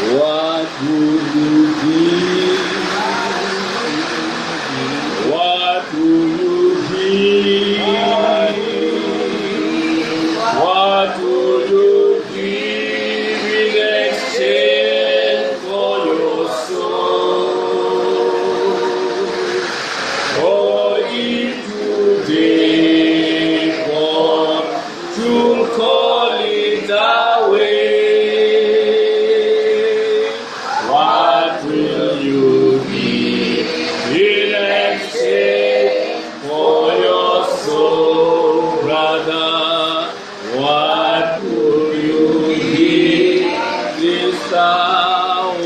What would you give? What would you give? What would you give in exchange for your soul? Oh, if today God should call it away, what will you give in exchange for your soul, brother? What will you give, sister?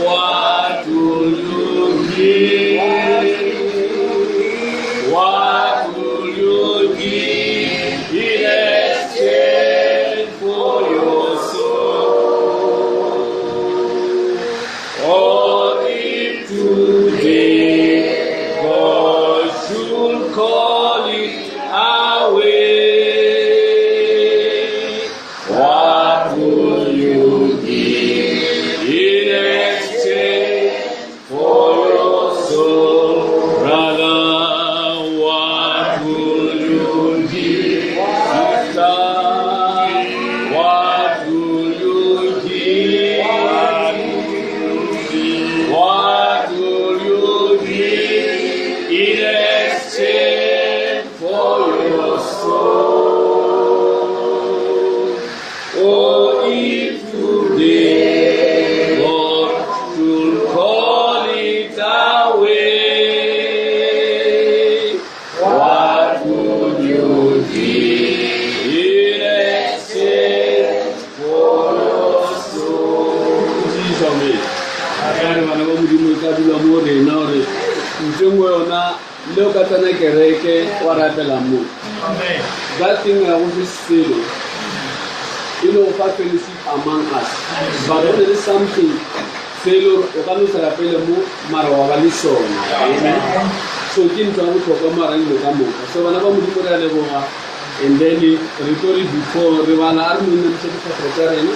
What will you give? What will you give in exchange for your soul? Or if today God should call it away, what will you give in exchange for your soul, brother? What will you give, sister? What will you give? What will you give in exchange for your soul? Oh, if today God should call it away, what would you give in exchange for your soul? Potšišo me. Ka re bana ba Modimo e ka dula mo rena gore ntho e nngwe yona le o ka tsena kereke wa rapela mo. That thing ga go se selo e le go fa fellowship among us. But go na le something se e le gore o ka no se rapele mo mara wa ba le sona. Amen. So ke ntho ya bohlokwa mara dilo ka moka. So bana ba Modimo re a leboga and then re tlo re before re bala a re no inamiša difahlego tša rena.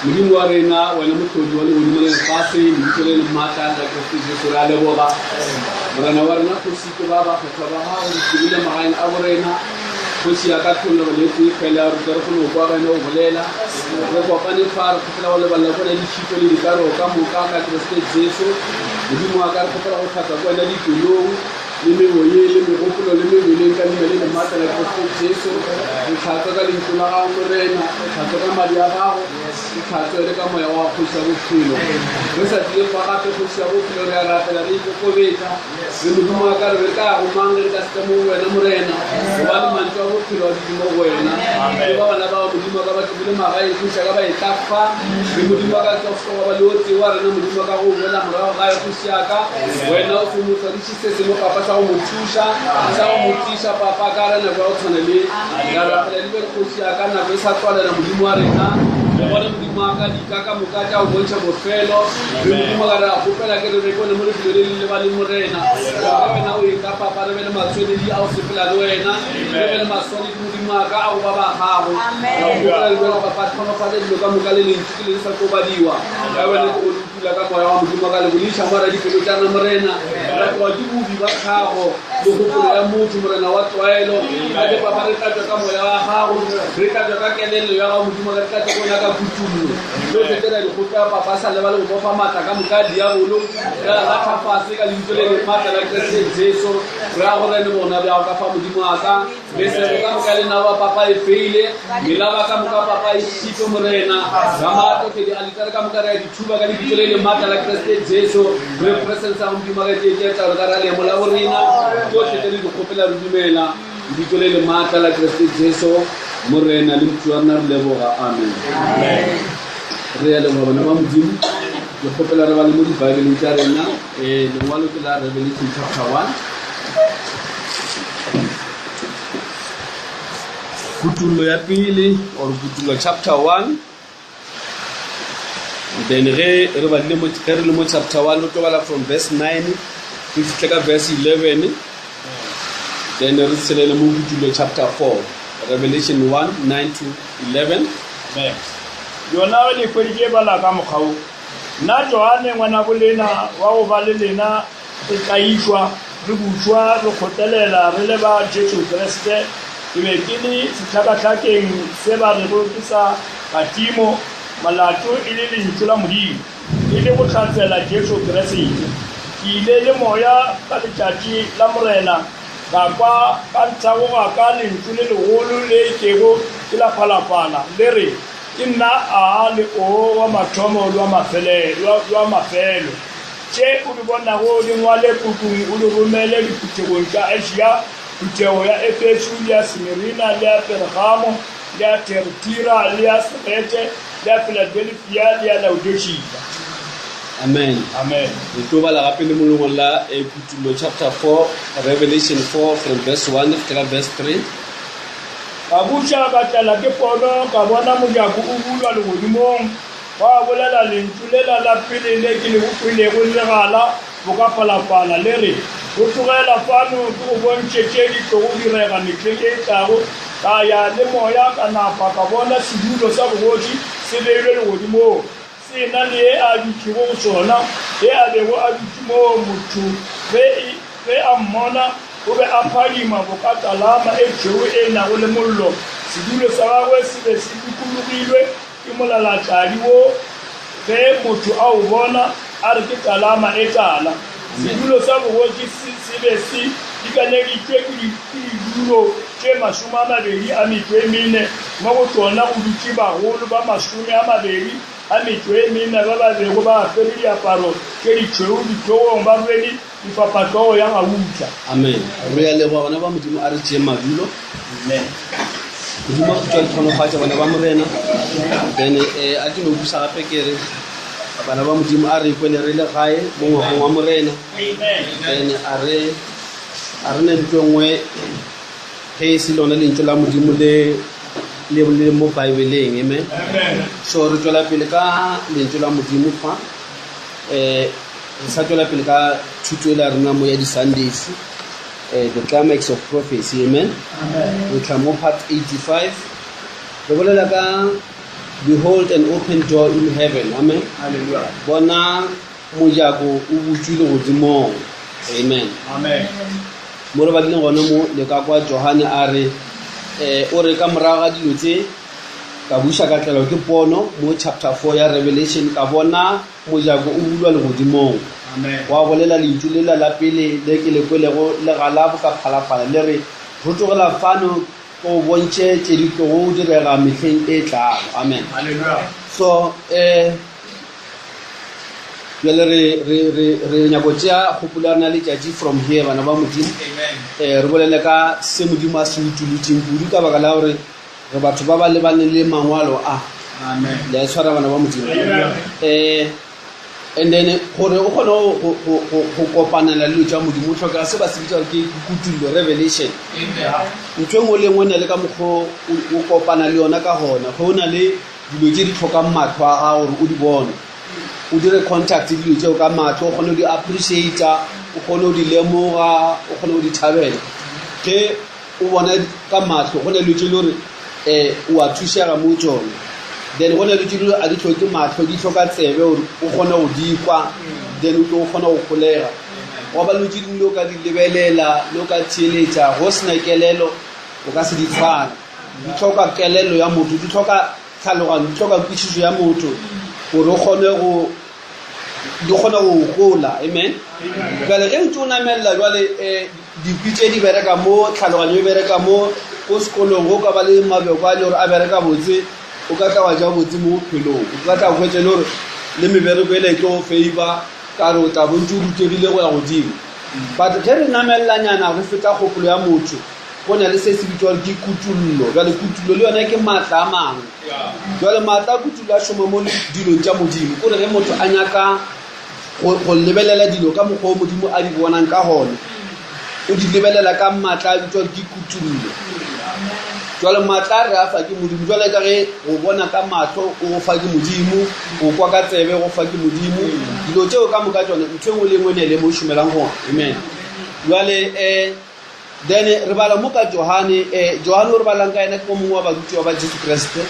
Modimo wa rena, wena mohlodi wa legodimo le lefase, lebitso le le maatla la Kriste Jesu, re a leboga. Morena wa rena, kgoši ke ba bakgethwa ba gago, re tlogile magaeng a borena. Kgoši ya ka tlholo le tee fela ya ruta re kgone go kwa wena o bolela. Re kopane fa, re kgopela go lebalela ko wena ditšhito le dikaro ka moka ka Kriste Jesu. Modimo wa ka, re kgopela go hlatswa ko wena dipelong le memoyeng le megopolo le mebeleng ka leina le le maatla la Kriste Jesu. Re tlhatswe ka lentšu la gago Morena, re tlhatswe ka madi a gago, re tlhatswe le ka moya wa kgoši ya bophelo. Re sa tlile fa gape kgoši ya bophelo, re a rapela re ikokobetša. Re Modimo wa ka, re be re ka ya go mang ge re ka se tle mo go wena Morena, gobane mantšu a bophelo a dutše mo go wena. Ke ba bana bao Modimo wa ka ba tlogile magaeng kgoši ya ka ba etla fa. Re Modimo wa ka ke go ba le o tee wa rena Modimo wa ka go boela morago gae kgoši ya ka. Wena o se mo hloriše se sengwe papa sa go mo thuša, sa go mo tiiša papa ka re nako ya go tshwana le. Re a rapela di be re kgoši ya ka nako e sa tswalela Modimo wa rena. Re bone Modimo wa ka dika ka moka tša go bontšha bofelo. Re Modimo wa ka re a kgopela ke re re bone mo lefelo le le lebaneng Morena. Gore wena o etla papa re be le matshwanedi a go sepela le wena. Re be le maswanedi Modimo wa ka a go ba ba gago. Re a kgopela le wena papa tlhonofatsa dilo ka moka le lentšu ke le le sa tlo badiwa. Ka wena ke go le utula ka moya wa Modimo wa ka le bodiša mara dipelo tša rena Morena. Ra tloga ke bobi ba tlhago megopolo ya motho Morena wa tlwaelo. Ka ke papa re tlatšwa ka moya wa gago, re tlatšwa ka kelello ya gago Modimo wa ka, re tlatšwa ke wena ka kutullo. Tšohle tše ra di kgopela papa sa lebale go bofa maatla ka moka a diabolo. Re a lahla fase ka lebitso le le maatla la Kriste Jesu. Re a go rene bona bjago ka fa Modimo wa ka. Mesego ka moka lenaba papa e feile, melaba ka moka papa e šitšwe Morena. Ramaatlohle dialetare ka moka re a di thuba ka lebitso le le maatla la Kriste Jesu. Re presence ya go Modimo wa ka tše tše taolo ka ra leemo la borena. Tšohle tše re di kgopela re dumela. Lebitso le le maatla la Kriste Jesu Morena le Motho wa rena re leboga. Amen. Re a leboga bana ba Modimo. Ke kgopela re bale mo dibaebeleng tša rena. Eh, lengwalo ke la Revelation chapter 1. Kutullo ya pele or Kutullo chapter 1. Then ge re badile mo ge re le mo chapter 1 re tlo bala from verse 9 re fihle ka verse 11. Then re tshelele mo Kutullo chapter 4. Revelation 1 9 to 11. Amen. Yona ge le e hweditše e bala ka mokgwa wo, Nna Johane ngwanabolena wa go ba le lena re tlaišwa, re bušwa, re kgotlelela re le ba Jesu Kriste, ke be ke le sehlakahlakeng se ba rego ke sa Patimo, molato e le Lentšu la Modimo, e le go hlatsela Jesu Kriste. Ke ile le Moya ka letšatši la Morena, ka kwa ka nthago ga ka lentšu le legolo le ikego ke la phalafala, le re, Ke nna A le O, wa mathomo le wa wa mafelo. Tše o di bonago di ngwale pukung o di romele diphuthegong tša Asia, phuthego ya Efeso le ya Simirina le ya Peregamo le ya Thyatira le ya Sarete le ya Filadelefia le ya Laodikea. Amen. Amen. Re tlo bala gape le mo lengwalong la eh, Kutullo chapter 4, Revelation 4 from verse 1 go fihla ka verse 3. Ka buša ka tlelwa ke pono, ka bona mojako o bulwa legodimong, gwa bolela lentšu lela la pele le ke le kwelego le gala boka phalafala, le re, Rotogela fano ke go bontšhe tše di tlogo direga mehleng e tlago. Ka ya le moya, ka napa ka bona sedulo sa bogoši se beilwe legodimong, se ena le ye a dutšego go sona, ye a bego a dutše moo motho ge e Ge a mmona, o be a phadima boka talama e tšhweu e nago le mollo. Sedulo sa gagwe se be se dukulogilwe ke molalatladi wo ge motho a o bona a re ke talama e tala. Sedulo sa bogoši se be se dikaneditšwe ke didulo tše 28 mene, mo go tšona go dutše bagolo ba 28 ba ba bego ba apere diaparo tše ditšhweu dihlogong ba rwele Difapahlogo ya gauta. Amen. Re a leboga bana ba Modimo a re tšeeng madulo. Amen. Modimo a khutšwa le tlhonofatša bana ba Morena. Then eh, a ke no busa gape ke re bana ba Modimo a re ikwele re le gae mo ngwagong wa Morena. Amen. Then a re a re ne ntho e nngwe ge e se lona lentšu la Modimo le le le mo Bibeleng. Amen. Amen. So re tšwela pele ka lentšu la Modimo fa. Eh Re sa tšwela pele ka thuto e la rena mo ya di-Sundays, eh, the climax of prophecy, amen. Re tla mo part 85, re bolela ka behold an open door in heaven, amen. Hallelujah. Bona mojako o butšwe legodimong, amen. Amen. Mo re badileng gona mo le ka kwa Johane a re eh, o re ka morago ga dilo tse ka buša ka tlelwa ke pono mo chapter 4 ya Revelation ka bona Mojako o bulwa legodimong. Gwa bolela lentšu lela la pele le ke le kwelego le gala boka phalafala, le re, Rotogela fano ke go bontšhe tše di tlogo direga mehleng e tlago. Amen. So, eh, bjale re, re, re, re nyako tšea kgopolo ya rena letšatši from here, bana ba Modimo. Eh, re bolele ka se Modimo a se utolotšeng kudu ka baka la gore re batho ba ba lebaneng le mangwalo a le a tshwara bana ba modimo um and then gore o kgone go kopanela le dilo tša modimo o tlhokega se ba se bitsa gore ke kutullo revelation ntho e nngwe le nngwe na le ka mokgwa o kopana le yona ka gona ge o na le dilo tse di tlhokang matlho a gago gore o di bone o dire contact le dilo tseo ka matlho o kgone go di appreciata o kgone go di lemoga o kgone go di thabela ge o bona ka mahlo go na le tše le gore um o a thušega mo tsone then go na le tše dilo a di tlhoke mahlo di tlhoka tsebe gore o kgone go di kwa then o tlo o kgona go kgolega go ba le tše dingwe le o ka di lebelela le o ka theeletša go sena kelelo o ka se di tshware di tlhoka kelelo ya motho di tlhoka tlhaloganyo di tlhoka kwešišo ya motho gore o kgone go di kgona go gola amen jale ge ntse o namelela jale um eh, dikwi tše di bereka mo tlhaloganyo e bereka mo ko sekolong go ka ba le mabjoko a le gore a bereka botse o ka tla wa ja botse mo bophelong o ka tla hwetša le gore le mebereko ele e tlo favor ka re o tla bontse o rutegile go ya godimo but ge re namelelanyana re feta kgopolo ya motho go na le se se bitswa gore ke kutullo jale kutullo le yone ke maatla a mangwe jale maatla a kutullo a šoma mo dilong tša modimo kore ge motho a nyaka go lebelela dilo ka mokgwa o modimo a di bonang ka gone o di lebelela ka maatla a bitswa ke kutullo jale maatla a re a fa ke modimo jale ka ge go bona ka matlho o go fa ke modimo go kwa ka tsebe go fa ke modimo dilo tšeo ka moka tsone ntho e nngwe le nngwe ne le mo šomelang gona amen jale um Then re bala mo ka Johane, eh, Johane o re balang ka yena ke o mongwe wa barutiwa ba Jesu Kriste.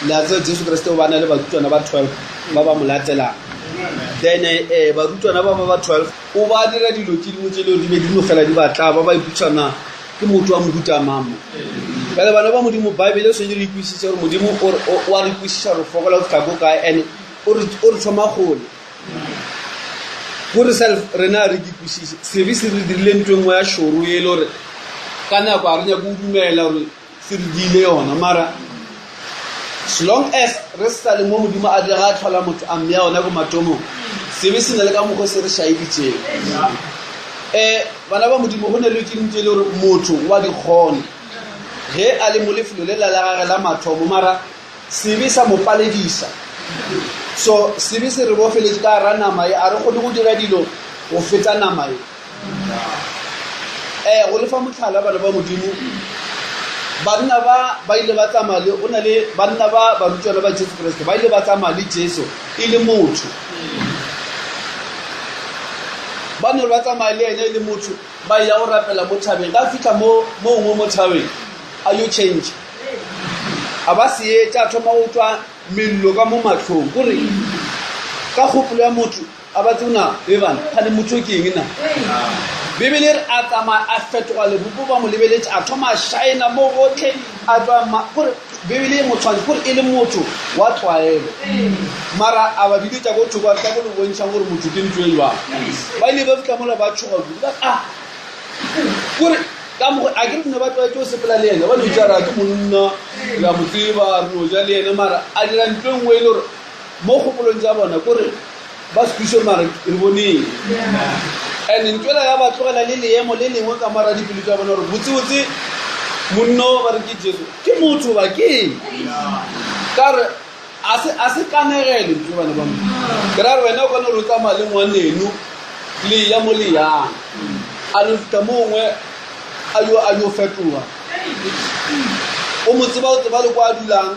Le a tseba Jesu Kriste o ba na le barutwana ba 12 ba ba mo latelang. Then eh barutwana ba ba ba 12 o ba dira dilo tše dingwe tše le di be di no fela di ba tla ba ba ipotša na ke motho wa mohuta mang mo. Bjale bana ba Modimo Bible e swanetše re ikwešiše gore Modimo o a re kwešiša re fokola go fihla ko kae and o re thoma kgole. Gore self rena a re ke kwešiše sebe se re dirile ntho e nngwe ya šoro e le gore ka nako a re nyake go dumela gore se re diile yona mara as long as re sa le mo modimo a dira a tlhola motho a mmea ona ko matomong sebe se na le ka mokgwa se re šaeditseng um bana ba modimo go ne le tse dintse e le gore motho wa di kgona ge a le mo lefelo le la la gage la mathomo mara sebe sa mo paledisa so sebe se re bofeletse ka gara nama e a re kgone go dira dilo go feta nama e um go lefa motlhala bana ba modimo banna ba ba ile ba tsamaya le o na le banna ba barutwana ba jesu kriste ba ile ba tsamaya le jesu e le motho ba ne ba tsamaya le ene e le motho ba ya go rapela mo thabeng ba fitlha mo mongwe mo thabeng a yo change a ba seetša a thoma go tswa mello ka mo matlhong kore ka kgopolo ya motho A ba tsebe na e bana gane motho ke eng na bibele re a tsamaya a fetoga lebopo ba mo lebeletše a thoma a shaena mo gotlhe a tswa gore bibele e mo tshwanetse gore e le motho wa tlwaelo mara a ba biletša ko thoko a tla go le bontšhang gore motho ke ntho e jwang ba ile ba fitlha mola ba tshoga kudu ba a kore ka mogo a ke re ne ba tlwaetse go sepela le ena ba no jara ke monna re a mo tseba re no ja le ena mara a dira ntho e nngwe e le gore mo kgopolong tša bona kore ba se mara re boneng and ntwela ya ba tlogela le leemo le lengwe ka mara dipelo tša bona gore botsebotse monno ba re ke jesu ke motho ba ke eng ka re a se kanegele ntho bana ba mo ke ra re wena o kone gore o tsamaya le ngwaneno le ya mo le yang a no fitlha mongwe a yo a yo fetoga o mo tseba o tseba le kwa a dulang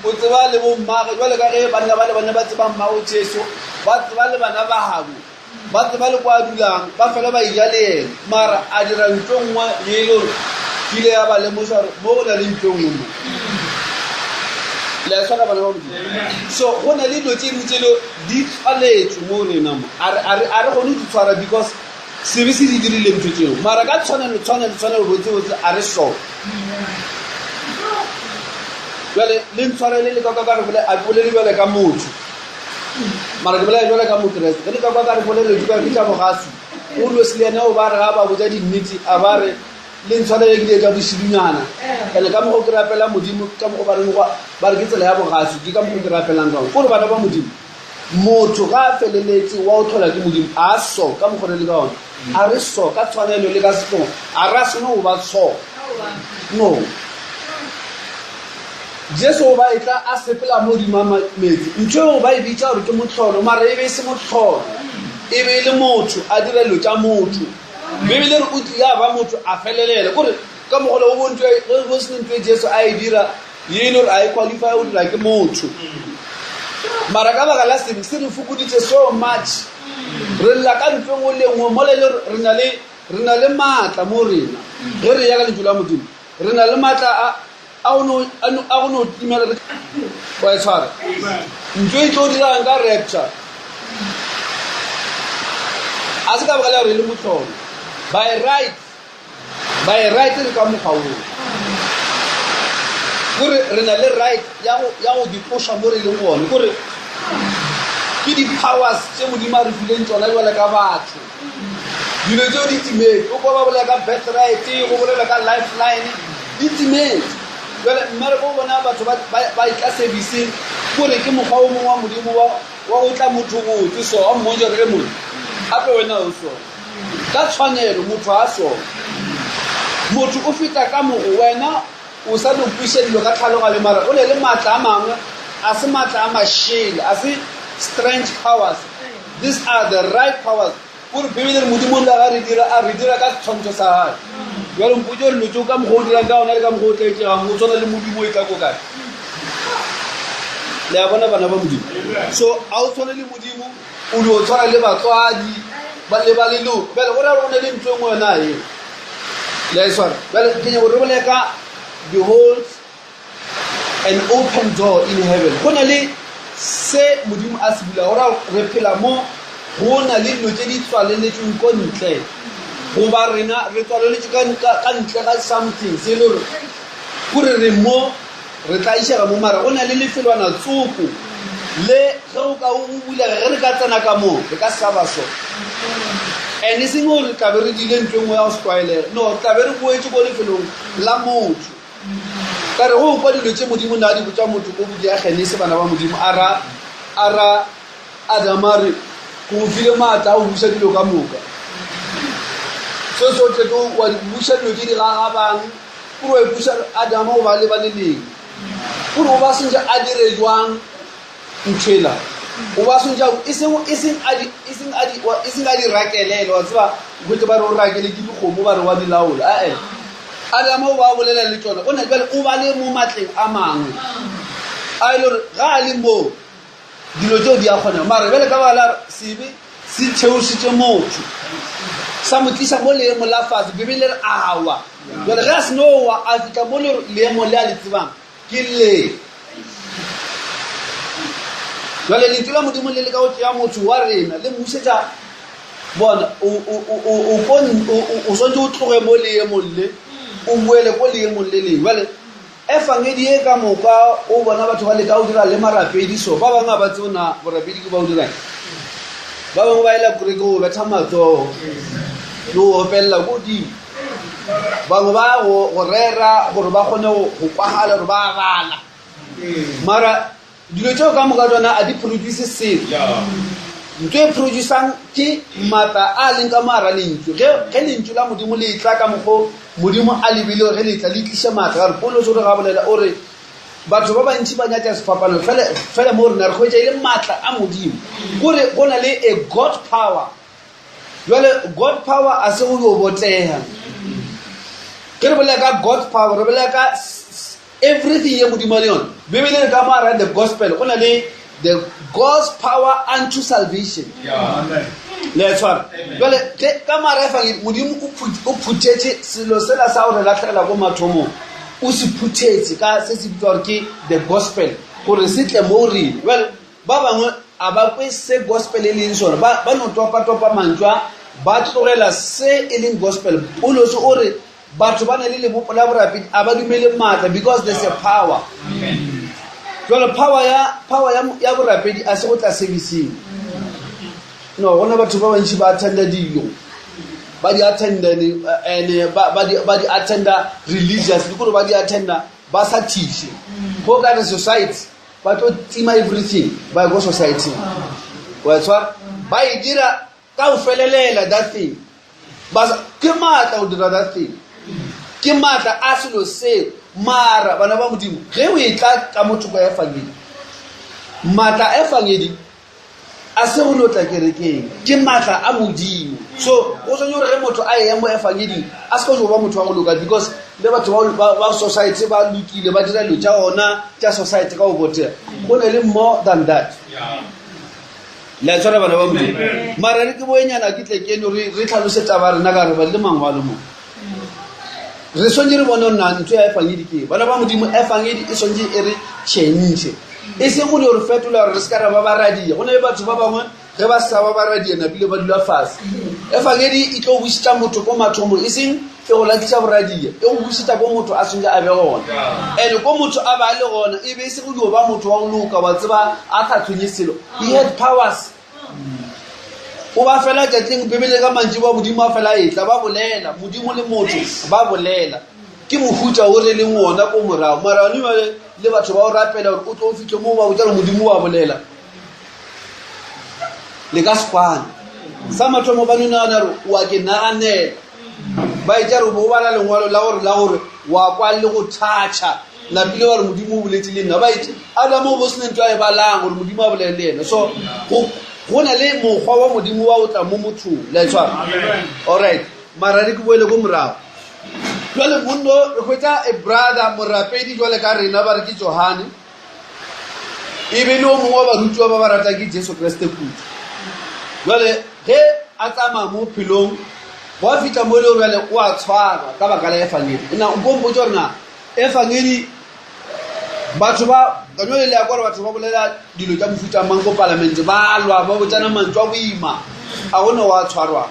O tseba le bommage, jwale ka ge banna ba le bane ba tseba mmago Jesu, ba tseba le bana ba gabo, ba tseba le kwa a dulang, ba fela ba eja le yena. Mara a dira ntho nngwe ye e le gore kile ya ba lemoša gore mo go na le ntho nngwe mo. Le a tshwara bana ba Modimo. So go na le dilo tse dingwe tse le di tshwanetswe mo rena mo. A re a re kgone go di tshwara because sebe se di dirile ntho tseo. Mara ka tshwanelo tshwanelo tshwanelo botse botse a re so. Jale le ntshwarele le ka kwa ka re bole a ke bolele jale ka motho mara ke bolela jale ka mokeresete ge le ka kwa ka re bolele di ke tša bogasu o lo se le ene o ba re ga ba botsa dinnete a ba re le ntshwarele ke dietša bosidunyana ene ka mokgo ke rapela modimo ka mokgo ba reng ba re ke tsela ya bogasu ke ka mokgo ke rapelang ka kore bana ba modimo motho ga a feleletse wa o tlhola ke modimo a so ka mokgo re le ka ona a re so ka tshwanelo le ka setlogo a re a sene go ba so no jesu o ba e tla a sepela mo godimo a metsi ntho eo ba e bitsa gore ke motlholo mara e be e se motlholo e be e le motho a dira dilo tša motho bebele re o tlile a ba motho a felelela kore ka mogolo go sene ntho e jesu a e dira ye e le gore a e qualify go dira ke motho mara ka baka la sebe se re fokoditse so much re lla ka ntlo nngwe le nngwe mola e le gore re na le re na le maatla mo rena ge re ya ka lentšu la modimo re na le maatla a a go no timela re wa e tshwara ntho e tlo dirang ka rapture a se ka baka la gore e le motlholo by right by right re ka mokgwa oo kore re na le right ya go di tloša mo re leng gone kore ke di-powers tše modimo a re fileng tsona jale ka batho dilo tseo di timetse o kwa ba bolela ka birthright go bolela ka lifeline di timetse jale mmereko o bona batho ba etla serviceng kore ke mokgwa o mongwe wa modimo wa go tla motho botse so wa mmontša gore e mongwe gape wena o so Ka tshwanelo motho a so. Motho o feta ka mogo wena o sa no kwiša dilo ka tlhaloganyo mara o ne le maatla a mangwe a se maatla a mašele a se strange powers these are the right powers kore bibele re modimo la ga re dira a re dira ka setshwantsho sa gage jalo mpotse gore lotso ka mokgwa o dirang ka ona le ka mokgwa o tlaetsegang o tshwana le modimo o e tla ko kae le a bona bana ba modimo so a o tshwane le modimo o dio tshwana le batswadi ba le ba leloko bjale go ra gore go ne le ntlo e nngwe yona eo le a e tshwara bjale ke nyako re bole ka behold An open door in heaven. Go na le se Modimo a se bula. Go ra re phela mo go na le dilo tše di tswaleletšweng ko ntle. Goba rena re tswaleletšwe ka, ka, ka ntle ga something se e le gore kore re mo re tlaišega mo mara go na le lefelwana tsoko le ge o ka o bulega ge re ka tsena ka moo re ka sa ba so. And e seng gore re tla be re diile ntho e nngwe ya go se tlwaelega. No, re tla be re boetše ko lefelong la motho. Ka re go kwa dilo tše Modimo na di botša motho ko buke ya Genese, bana ba Modimo, a ra, a ra Adama a re, Ke go file maatla a go buša dilo ka moka. Se sohle ke wa di buša dilo tše di gagabang, o re wa ipuša Adama o ba lebane leng? O re o ba swantše a dire jwang nthwela? O ba swantše e seng e seng a di e seng a di e seng a di rakelele, wa tseba, o hwetše ba re o rakele ke dikgomo ba re wa di laola. Ae. Adama o ba bolela le tšona, o na bjale o ba le mo matleng a mangwe a e le gore ga a le moo dilo tšeo di a kgonega. Mara bjale ka baka la sebe se theošitše motho sa mo tliša mo leemo la fase, Bibele re a wa. Jale ge a seno wa a fihla mo leemo le a le tsebang ke le. Jale lentšu la Modimo le leka go tšea motho wa rena le mmušetša bona o swanetše o tloge mo leemong le o boele ko leemong le lengwe. Jale efangedi ye ka moka o bona batho ba leka go dira le marapedi so ba bangwe ga ba tsebe na borapedi ke ba o dirang. Ba bangwe ba ela kereke go betha matsogo le go opelela ko godimo. Bangwe ba go rera gore ba kgone go kwagala gore ba bala. Mara dilo tšeo ka moka tsona a di produce selo. Ntho e producang ke maatla a leng ka mo gara lentšu. Ge ge lentšu la Modimo le tla ka mokgo Modimo a le beile ge le tla le tliša maatla. Ka gore Paulos o re ga bolela o re batho ba bantši ba nyatša sefapano fela fela mo rena re hwetša e le maatla a Modimo. Kore go na le a God power. Jwale God power a se go yo botega. Ge re bolela ka God power re bolela ka everything ye Modimo a le yona. Bibele re ka mo ara the gospel go na le the God's power unto salvation. Le a tshwara. Jwale ge ka mo ara efangedi Modimo o phuthetše selo sela sa go re lahlegela ko mathomong. O se phuthetše ka se se bitswa gore ke the gospel gore se tle mo rena. Jwale Ba bangwe a ba kwe se gospel e leng sona, ba, ba no topa-topa mantšu a, ba tlogela se e leng gospel. Paulos o re batho ba na le lebopo la borapedi, a ba dumele maatla because there's a power. Jwale power ya, power ya, ya borapedi a se go tla servicing. No, gona batho ba bantši ba attenda dilo ba di attenda and ba, ba di, ba di attenda religiously, kore ba di attenda ba sa thiše. Go ka re society ba tlo tima everything ba ye ko society wa tshwara ba e dira ka go felelela that thing ba ke maatla go dira that thing ke maatla a selo seo mara bana ba modimo ge o e tla ka motho ka efangedi maatla a efangedi A se go no tla kerekeng, ke maatla a Modimo. So go tshwanetse gore ge motho a eya mo efangeding a se ka go ba motho wa go loka because le batho ba, ba society ba lokile ba dira dilo tša ona tša society ka go botega. Go ne le more than that. Le a tshwara bana ba Modimo. Mara re ke boenyana ke tle keno re re tlhalose taba rena ka re badile mangwalo mo. Re swanetše re bone gore na ntho ya efangedi ke eng. Bana ba Modimo, efangedi e swanetše e re change. E seng go dio re fetola gore re se ka ra ba baradia. Go na le batho ba bangwe ge ba sa ba baradia napile ba dula fase. Efangedi e tlo bušetša motho ko mathomong, e seng e go latlhiša boradia, e go bušetša ko motho a swanetše a be gona. And ko motho a ba a le gona e be e se go dio ba motho wa go loka, wa tseba a sa tshwenye selo. He had powers. O ba fela tšatšing Bibele ka mantši ba Modimo a fela etla ba bolela Modimo le motho ba bolela ke mohuta o re leng wona ko morago mara one jale le batho ba o rapela gore o tlo o fitlhe mo ba botsa gore Modimo wa bolela le ka sekwane sa mathomo ba no nagana gore wa ke naganela ba etša re bo bala lengwalo la gore la gore wa kwa le go thatšha Napile wa re Modimo o boletše le nna. Ba itše, Adama o bo se ne ntho a e balang gore Modimo a bolele le yena. So go go na le mokgwa wa Modimo wa go tla mo mothong. Le a e tshwara? Alright. Mara re ke boele ko morago. Jwale monno re hwetša a brother morapedi jwale ka rena ba re ke Johane. E be le o mongwe wa barutiwa ba ba ratang ke Jesu Kriste kudu. Jwale ge a tsamaya mo bophelong gwa fihla mo e le gore bjale o a tshwarwa ka baka la efangedi. Na o ko mpotša gore na Efangedi Batho ba kanyo le ya gore batho ba bolela dilo tša mofuta mang ko palamente ba lwa ba botsana mantšu a boima a gone wa tshwarwang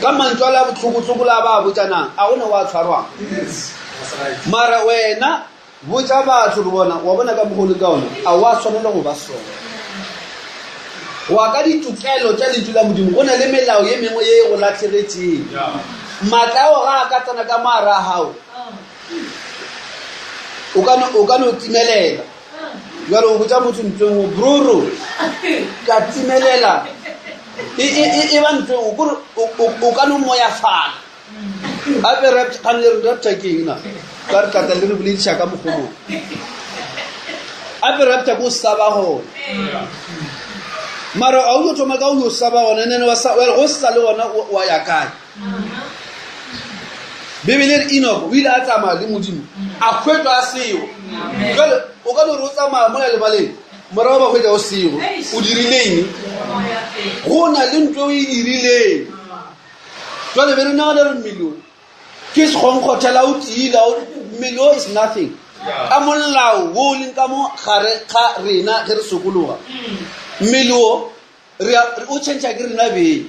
ka mantšu a la botlhokotlhoko la ba botsanang a gone wa tshwarwang mara wena botsa batho re bona wa bona ka mogolo ka ona a wa tshwanela go ba sona go ya ka ditokelo tša lentšu la modimo go na le melao ye mengwe ye e go latlhegetseng maatla ao ga a ka tsena ka moara a gago o ka no o ka no timelela jalo o botsa motho ntho engwe broro ka timelela e, e, e, e ba ntho engwe kore o ka no moyafala gape kgang le re rapture ke eng na ka re tlatla le re bolediša ka mokgomong gape rapture ko saba gona mara a o yo thoma ka o yo saba gona nene go sa le gona wa ya kae bibele re enoch o ile a tsamaya le modimo a hwetšwa a sego jale o ka no re o tsamaya mola lebaleng morago ba hwetša o sego o dirileng go na le ntlo o e dirileng jale be re nagana re mmele o ke sekgonkgothela o tiila mmele o is nothing ka molao wo o leng ka mo gare ga rena ge re sokologa mmele o re o change ke rena beng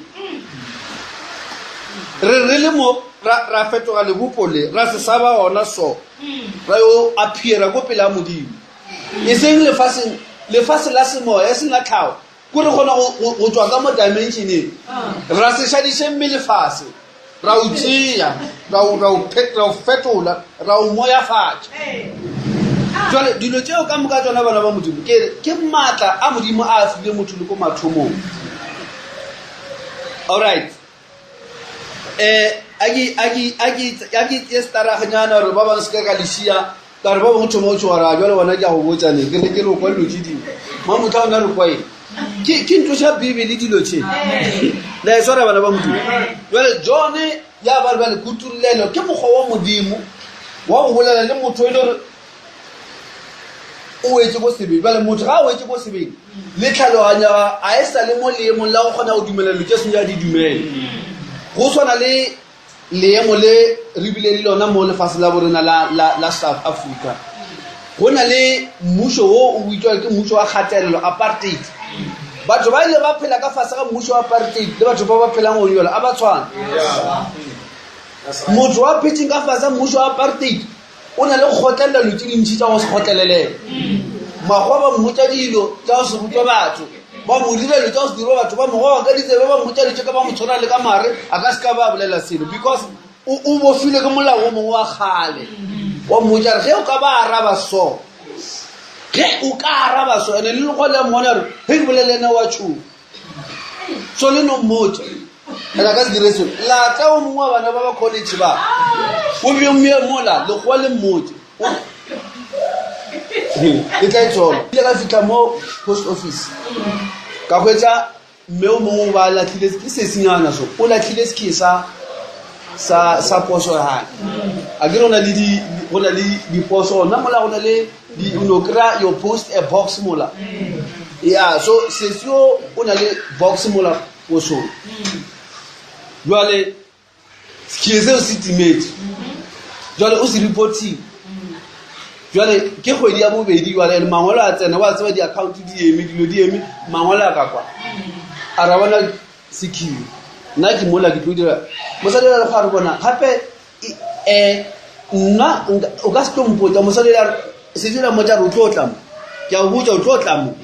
re re le mo ra fetoga lebopo le ra se sa ba ona so ra yo appeara ko pele a modimo e seng lefaseng lefase la semoya e seng la tlhago ko re kgona go tswa ka mo dimensioneng ra se šadiše mme lefase ra o tšea ra o fetola ra o moyafatša jale dilo tšeo ka moka tsona bana ba modimo ke ke maatla a modimo a a file motho le ko mathomong allright um a ke tse staraganyana gore ba bangwe se ka ka lešia ka re ba bangwe thoma o tšhogara jale gona ke a go botsane ke re ke re o kwa dilo tše dingwe mamotla ona re kwa eng ke ntlo xa bibele dilo tše la e swara bana ba modimo jale john ya ba re bjale kutulelo ke mokgwa wa modimo wa go bolela le motho e le gore o wetse ko sebeng jale motho ga a wetse ko sebeng le tlhaloganya a e sa le mo leemong la go kgona go dumela dilo tše senya di dumele go tshwana le leemo le re bile le lona mo lefase la borena la, la, la south africa go na le mmušo wo o bitswa ke mmušo wa kgatelelo apartheid batho ba ile ba phela ka fase ga mmušo wa apartheid le batho ba ba phelang go yola a ba tshwana motho wa phetseng ka fase ga mmušo wa apartheid o na le go kgotlelela dilo tse dintšhi tsa go se kgotlelelele makgowa ba mmotsa dilo tsa go se rutwa batho ba mo dira dilo tsa go se dirwa batho ba mo goga ka ditsebe ba mmotsa dilo tse ka ba mo tshwana le ka mare a ka se ka ba bolela selo because o bofile ke molao o mongwe wa kgale wa mmotsa re ge o ka ba araba so ge o ka araba so ene le lekgwa le mmona re ge ke bolele ene wa tšhoga so le no mmotsa ene a ka se dire selo lata o mongwe wa bana ba ba college ba o be mme mola lekgowa le mmotse e tla e tshola ile ka fitlha mo post office ka hwetsa mme o mongwe ba latlhile ke sesenyana so o latlhile sekhe sa sa sa poso ya hae a ke rona le di go na le diposo gona mola go na le di o no kry-a your post a box mola ya so sesi o o na le box mola posong jwale sekhie seo se timetse jwale o se reporting jwale ke kgwedi ya bobedi jwale and mangwalo a tsena wa tseba di-account di eme dilo di eme mangwalo a ka kwa a ra bona sekhie nna ke mola ke tlo dira mosadi o le go a re bona gape um nna o ka se tlo mpotsa mosadi a setse la mmotsa re o tlo tla mo ke a go botsa o tlo tla mo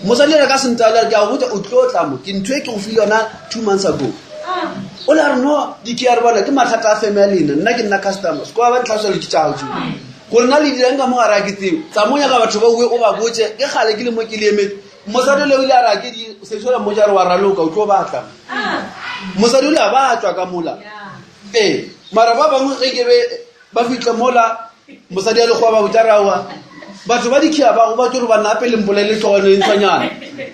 mosadi a ka sentale ke a go botsa o tlo tla mo ke ntho e ke go file yona two months ago o le a re no di ke a re bona ke mathata a feme ya lena nna ke nna customer se kwa ba ntlhalosa le ke tša gago tšeo gore nna le dirang ka mo gare a ke tseo tsamonya ka batho ba ue o ba botse ke gale ke le mo ke le emetse mosadi ole o ile a re a ke di setse la mmotsa re wa raloka o tlo batla mosadi o le a ba tswa ka mola ee mara ba bangwe ge ke be ba fitlha mola mosadi a lekgowa ba botsa rawa batho ba dikhia ba go ba tsore ba nna pele mpolele tlhogone e ntshwanyana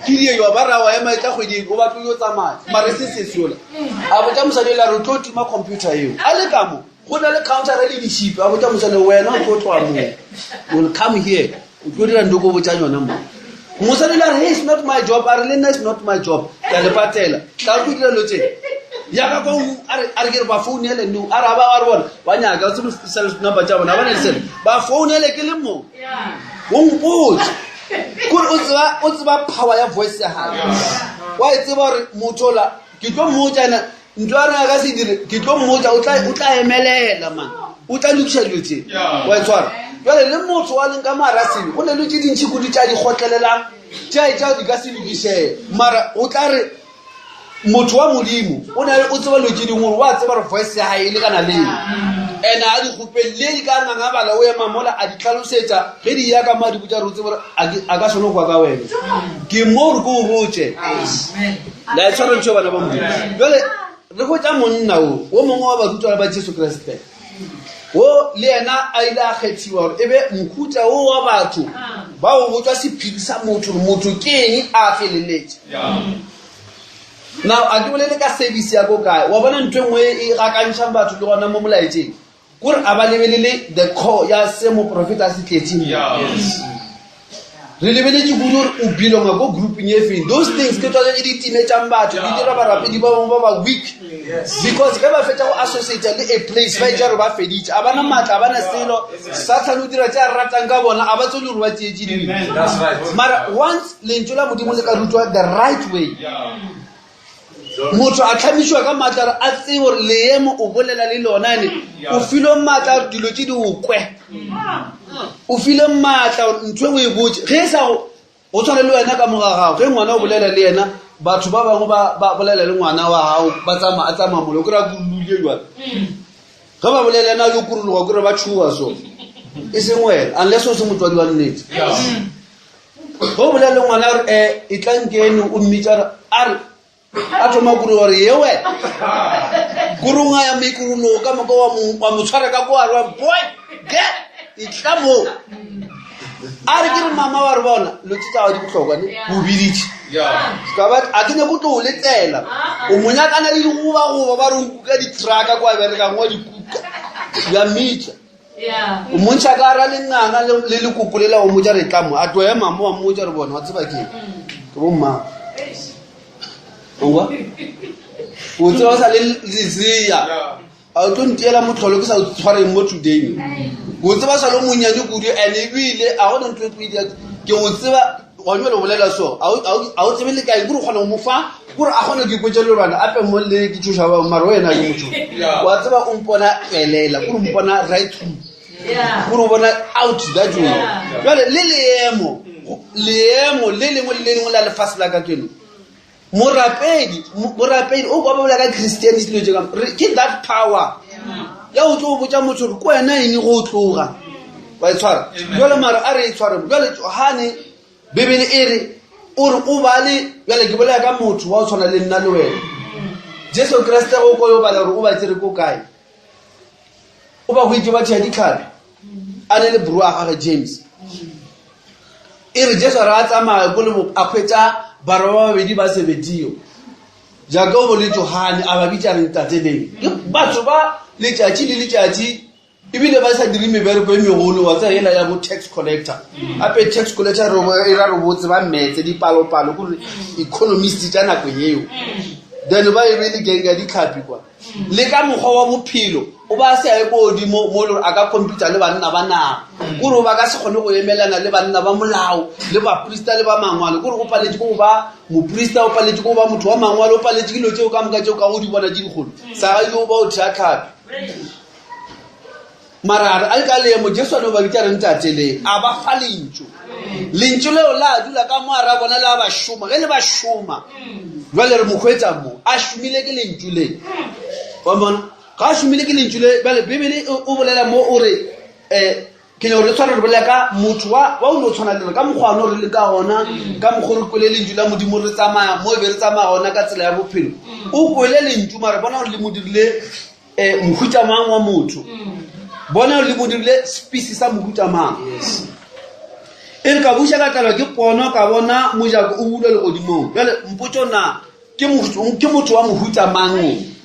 ke diewa ba rawa ema e tla kgweding o batlo yo tsamaya mare se se seola a botsa mosadi ele a re o tlo tima computer eo a le ka mo go na le counter le dishipe a botsa mosadi wena o tlo tloa moo will come here o tlo dira ndo ko botsa yona mo mosadi le a re hey it's not my job a re le nna it's not my job ke a le patela tla o tlo dira lo tse Ya ka kwa a re a re ke re ba founele no a re a ba a re bona ba nyaka o tsebe cell number tša bona ba ne le cell ba founele ke le mo o mpotse kore o tseba o tseba power ya voice ya gago wa e tseba gore motho ola ke tlo mmotsa ena ntho ya rena ka se dire ke tlo mmotsa o tla emelela man o tla lokiša dilo tse wa e tshwara jale le motho wa leng ka moara sebe go ne le tse dintšhi kudu tša di kgotlelelang tša e tša di ka se lokišege mara o tla re motho wa modimo o na o tseba dilo tse dingwe gore wa tseba gore voice ya gae e lekana leng and a di kgopele le di ka ngangabala o ema mola a di tlhalosetsa ge di ya ka mo a di botsa re o tsebe gore a ka sone go kwa ka wena ke mo gore ko o botse la e tshwara ntho bana ba modimo jale re hwetša monna o o mongwe wa barutwana ba jesu kriste wo le yena a ile a kgethiwa gore e be mohuta wo wa batho ba go botswa sephiri sa motho gore motho ke eng a feleletše now a ke bolele ka service ya ko kae wa bona ntho e nngwe e gakantšhang batho le gona mo molaetseng kore a ba lebelele the core ya se moprofeta a se tletseng re lebeletše kudu gore o belonga ko grouping e feng those things ke tsone tse di timetšang batho di dira barapedi ba bangwe ba ba weak because ge ba fetša go associate le a place ba etša gore ba feditše a bana maatla a bana selo sathane o dira tse a ratang ka bona a ba tsone gore ba tseetše dilo mara once lentšu la modimo le ka rutwa the right way motho a tlhamišiwa ka maatla gore a tsebe gore leemo o bolela le lona ene o filwe maatla gore dilo tse di o kwe o filwe maatla gore ntho e o e botse ge e sa go tshwana le wena ka moga gago ge ngwana o bolela le yena batho ba bangwe ba bolela le ngwana wa gago ba tsamaya a tsamaya molo kry-a kurulule jale ge ba bolela ena a yo kurologa kry ba tshoga so e seng wena unless o se motswadi wa nnete ge o bolela le ngwana gore um eh, e tla nkene o mmitsa re a re a thoma kore gore yewe kurunga ya mekurulogo ka moka wa mo tshwara ka koa wa boy get e tla mo a re ke re mama wa re bona lo tse tsa di botlhokwa ne o biditše ka ba a ke nyako tlo o letsela o mo nyakana le digobagoba ba re o nkuka di-trucka kwa berekang wa dikuka ya mmitsa o montšha ka ra lenganga le lekoko lela o motša re tla mo a tlo ema mo wa mmotša re bona wa tseba ke ke bo mma ongwa o tseba o sa le lesea a o tlo ntiela motlholo ke sa o tshwareng mo today o tseba sa le monyane kudu and ebile a gona ntho e tlo ke o tseba gone jale o bolela so a o tsebe le kae kore o kgona go mo fa kore a kgone ke ikwetsa lelwana ape mo le ke tsoša ba mare wena ke motho wa tseba o mpona felela kore o mpona right through kore o bona out that way jale le leemo leemo le lengwe le le lengwe la lefase la ka keno morapedi morapedi o kwa ba bolela ka christianity dilo tse ka ke that power ya o tlo botsa motho gore ko wena eng go tloga wa e tshwara jale mara a re e tshware jale johane bibele e re o re o bale jale ke bolela ka motho wa o tshwana le nna le wena jesu kriste go ko yo bala gore o ba tsere ko kae o ba hwetše ba tšhea ditlhapi a ne le bro a gage james e re jesu a re a tsamaya ko lebo a hwetša barwa ba babedi ba sebedio jakobo le johane a ba bitša re ntateleng ke batho ba letšatši le letšatši ebile ba sa dire mebereko e megolo wa tsaya ela ya bo tax collector gape tax collector e ra re botse ba metse dipalopalo kore economist tša nako yeo then ba e be le gang ya ditlhapi kwa le ka mokgwa wa bophelo o ba se a ye ko godimo mo e le gore a ka computer le banna ba naga kore o ba ka se kgone go emelana le banna ba molao le baprista le ba mangwalo kore o paletse ko go ba moprista o paletse ko go ba motho wa mangwalo o paletse ke dilo tseo ka moka tseo ka go di bona tse dikgolo sa ga yo ba o thea tlhapi mara a re a le ka leemo jesu a no ba bitša re ntateleng a ba fa lentšu lentšu leo la dula ka mo a ra bona le a ba šoma ge le ba šoma jale re mo hwetša mo a šomile ke lentšu le wa bona ga a šomile ke lentšu le bjale bibele o bolela mo o re um ke nyako re tshwana re bolela ka motho wa o no tshwana le re ka mokgwa ono re le ka gona ka mokgwa re kwele lentšu la modimo re tsamaya mo e be re tsamaya gona ka tsela ya bophelo o kwele lentšu mare bona gore le mo dirile um mohuta mang wa motho bona le mo dirile spisi sa mohuta mang e re ka buša ka tlalwa ke pono ka bona mojako o bulwa legodimong jale mpotso na ke motho wa mohuta mang o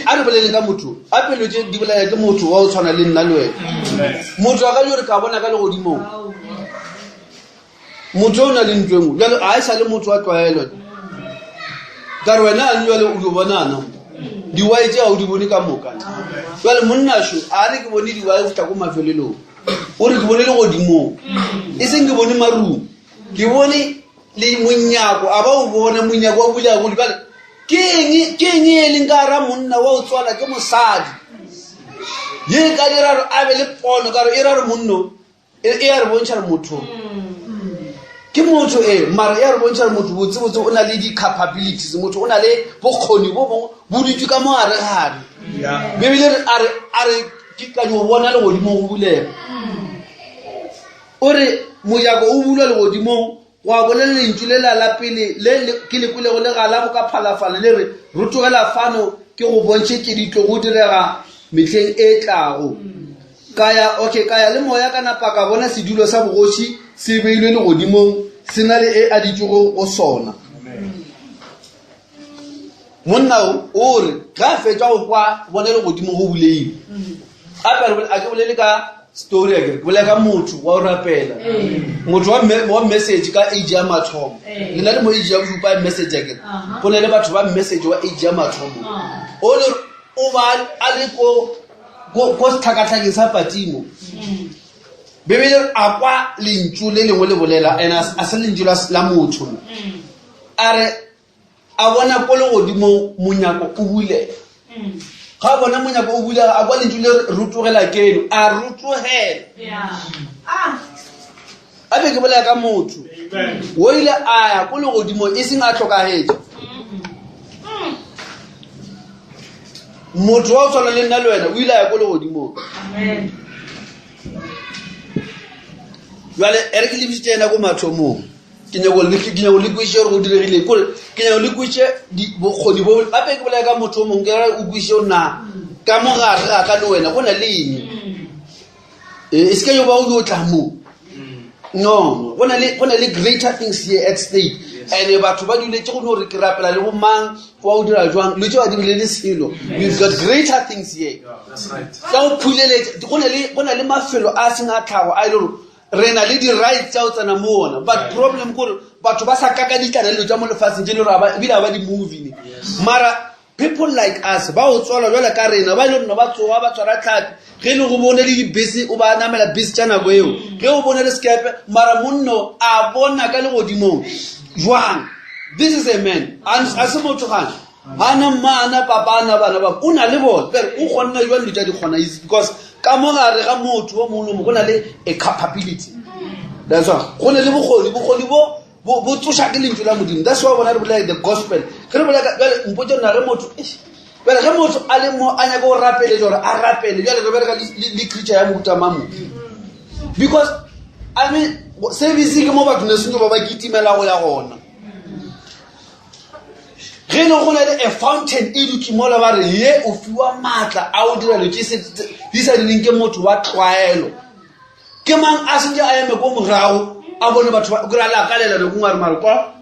a re bolele ka motho a pelo tse di bolaya ke motho wa o tshwana le nna le wena motho a ka jo re ka bona ka legodimong motho o na le ntlo engwe jalo a e sa le motho wa tlwaelo ka Ka re wena ane jale o di bonana mo diwae tše ga o di bone ka moka. Jale monnašo a re ke bone diwae go fihla ko mafelelong, o re ke bone legodimong, e seng ke bone marung, ke bone le monyako, a ba o bona monyako wa bulega godi. Bjale ke eng, ke eng e leng ka gara monna wa o tswala ke mosadi ye ka dira gore a be le pono, ka gore e ra gore monno e, e ya re bontšha re motho ke motho e mara e ya re bontšha re motho botsebotse o na le di-capabilities, motho o na le bokgoni bo bongwe bo dutse ka mo gare gare. Bebele re a re a re ke ka yo bona legodimong go bulega, o re mojako o bulwa legodimong, gwa bolela lentšu le la la pele le le ke le kwelego le gala go ka phalafala le re, Rotogela fano ke go bontšhe tše di tlogo direga mehleng e tlago. Ka ya, okay, ka ya le moya ka napa ka bona sedulo sa bogoši se beilwe legodimong, se na le e a ditšego go sona. Monna o o re ge a fetša go kwa bona legodimo go bulegile, gape a ke bolele ka story a kere, ke bolela ka motho wa go rapela, motho wa wa message ka age ya mathomo. Le na le mo age ya bošupa ya message a kere, go na le batho ba message wa age ya mathomo, o le o ba a le ko ko setlhakatlhakeng sa Patimo. Bebele a kwa lentšu le lengwe le bolela, and a se lentšu la motho. A re a bona ko legodimong monyako o bulega. Ga a bona monyako o bulega, a kwa lentšu le rotogela keno, a rotogela. A be ke bolela ka motho o ile a ya ko legodimong, e seng a tlhokagetše. Motho wa o tshwana le nna le wena o ile a ya ko legodimong. Jale e re ke lebisitse ena ko mathomong, ke nyako le ke nyako le kweše gore go diregile kore ke nyako le kweše bokgoni bo. Gape ke bolela ka motho o mongwe, ke re o kweše o na ka mo gare ga ka le wena go na le eng, e se ke yo ba o yo tla mo. No, go na le go na le greater things here at stake, and batho ba duletse go no re ke rapela le bomang wa o dira jwang lo tse ba dirile le selo. We've got greater things here tsa go phuleletša. Go na le go na le mafelo a seng a tlhago a e le gore re na le di-rights tsa go tsena mo ona, but problem kore batho ba sa kakaditlana dilo tsa mo lefatsheng tse le gore ebile ga ba di-movie ne. Mara people like us ba o tswalwa jwale ka rena, ba e le rona ba tsoga ba tshwara tlhapi, ge e le go bone le dibese o ba namela bese tša nako eo, ge o bone le sekepe. Mara monno a bona ka legodimong jwang? This is a man, a se motho gane, ana mma, ana papa, ana bana ba o na le bone, bere o kgonne jwang dilo tša di kgona? Is because ka mo gare ga motho o mongwe le mongwe go na le a capability. That's why go na le bokgoni, bokgoni bo bo tsoša ke lentšu la Modimo. That's why bona re bolela the gospel. Ge re bolela jale, mpotse nna ge motho, jale ge motho a le mo a nyaka go rapele gore a rapele, jale re bereka le creature ya mohuta mamo, because I mean service ke mo batho ne sentse ba ba kitimela go ya gona. Ge e le go na le a fountain e dutse mola, ba re ye o fiwa maatla a o dira dilo tse di sa direng ke motho wa tlwaelo. Ke mang a sentse a eme ko morago a bone batho ba kry a le akalela nako ngwe, a re mare kwa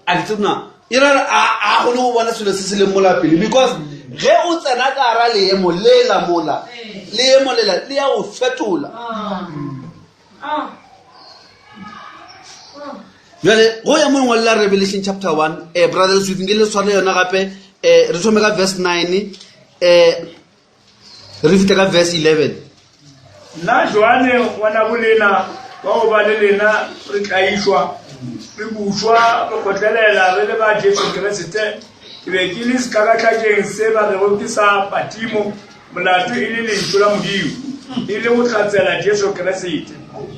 a ke tsena e ra re a kgone go bona selo se se leng mola pele, because ge o tsena ka gara leemo lela mola, leemo lela le ya go fetola. Jale go ya mo lengwalo la Revelation chapter 1, brother Leswifing, ke le tshwane yona gape, re thome ka verse 9, re fitlhe ka verse 11. Nna Joane ngwana bolena wa go ba le lena re tlaišwa, re bušwa, re kgotlelela re le ba Jesu Keresete, ke be ke le sehlakahlakeng se ba rego ke sa Patimo, molato e le lentšu la Modimo, e le go hlatsela Jesu Keresete.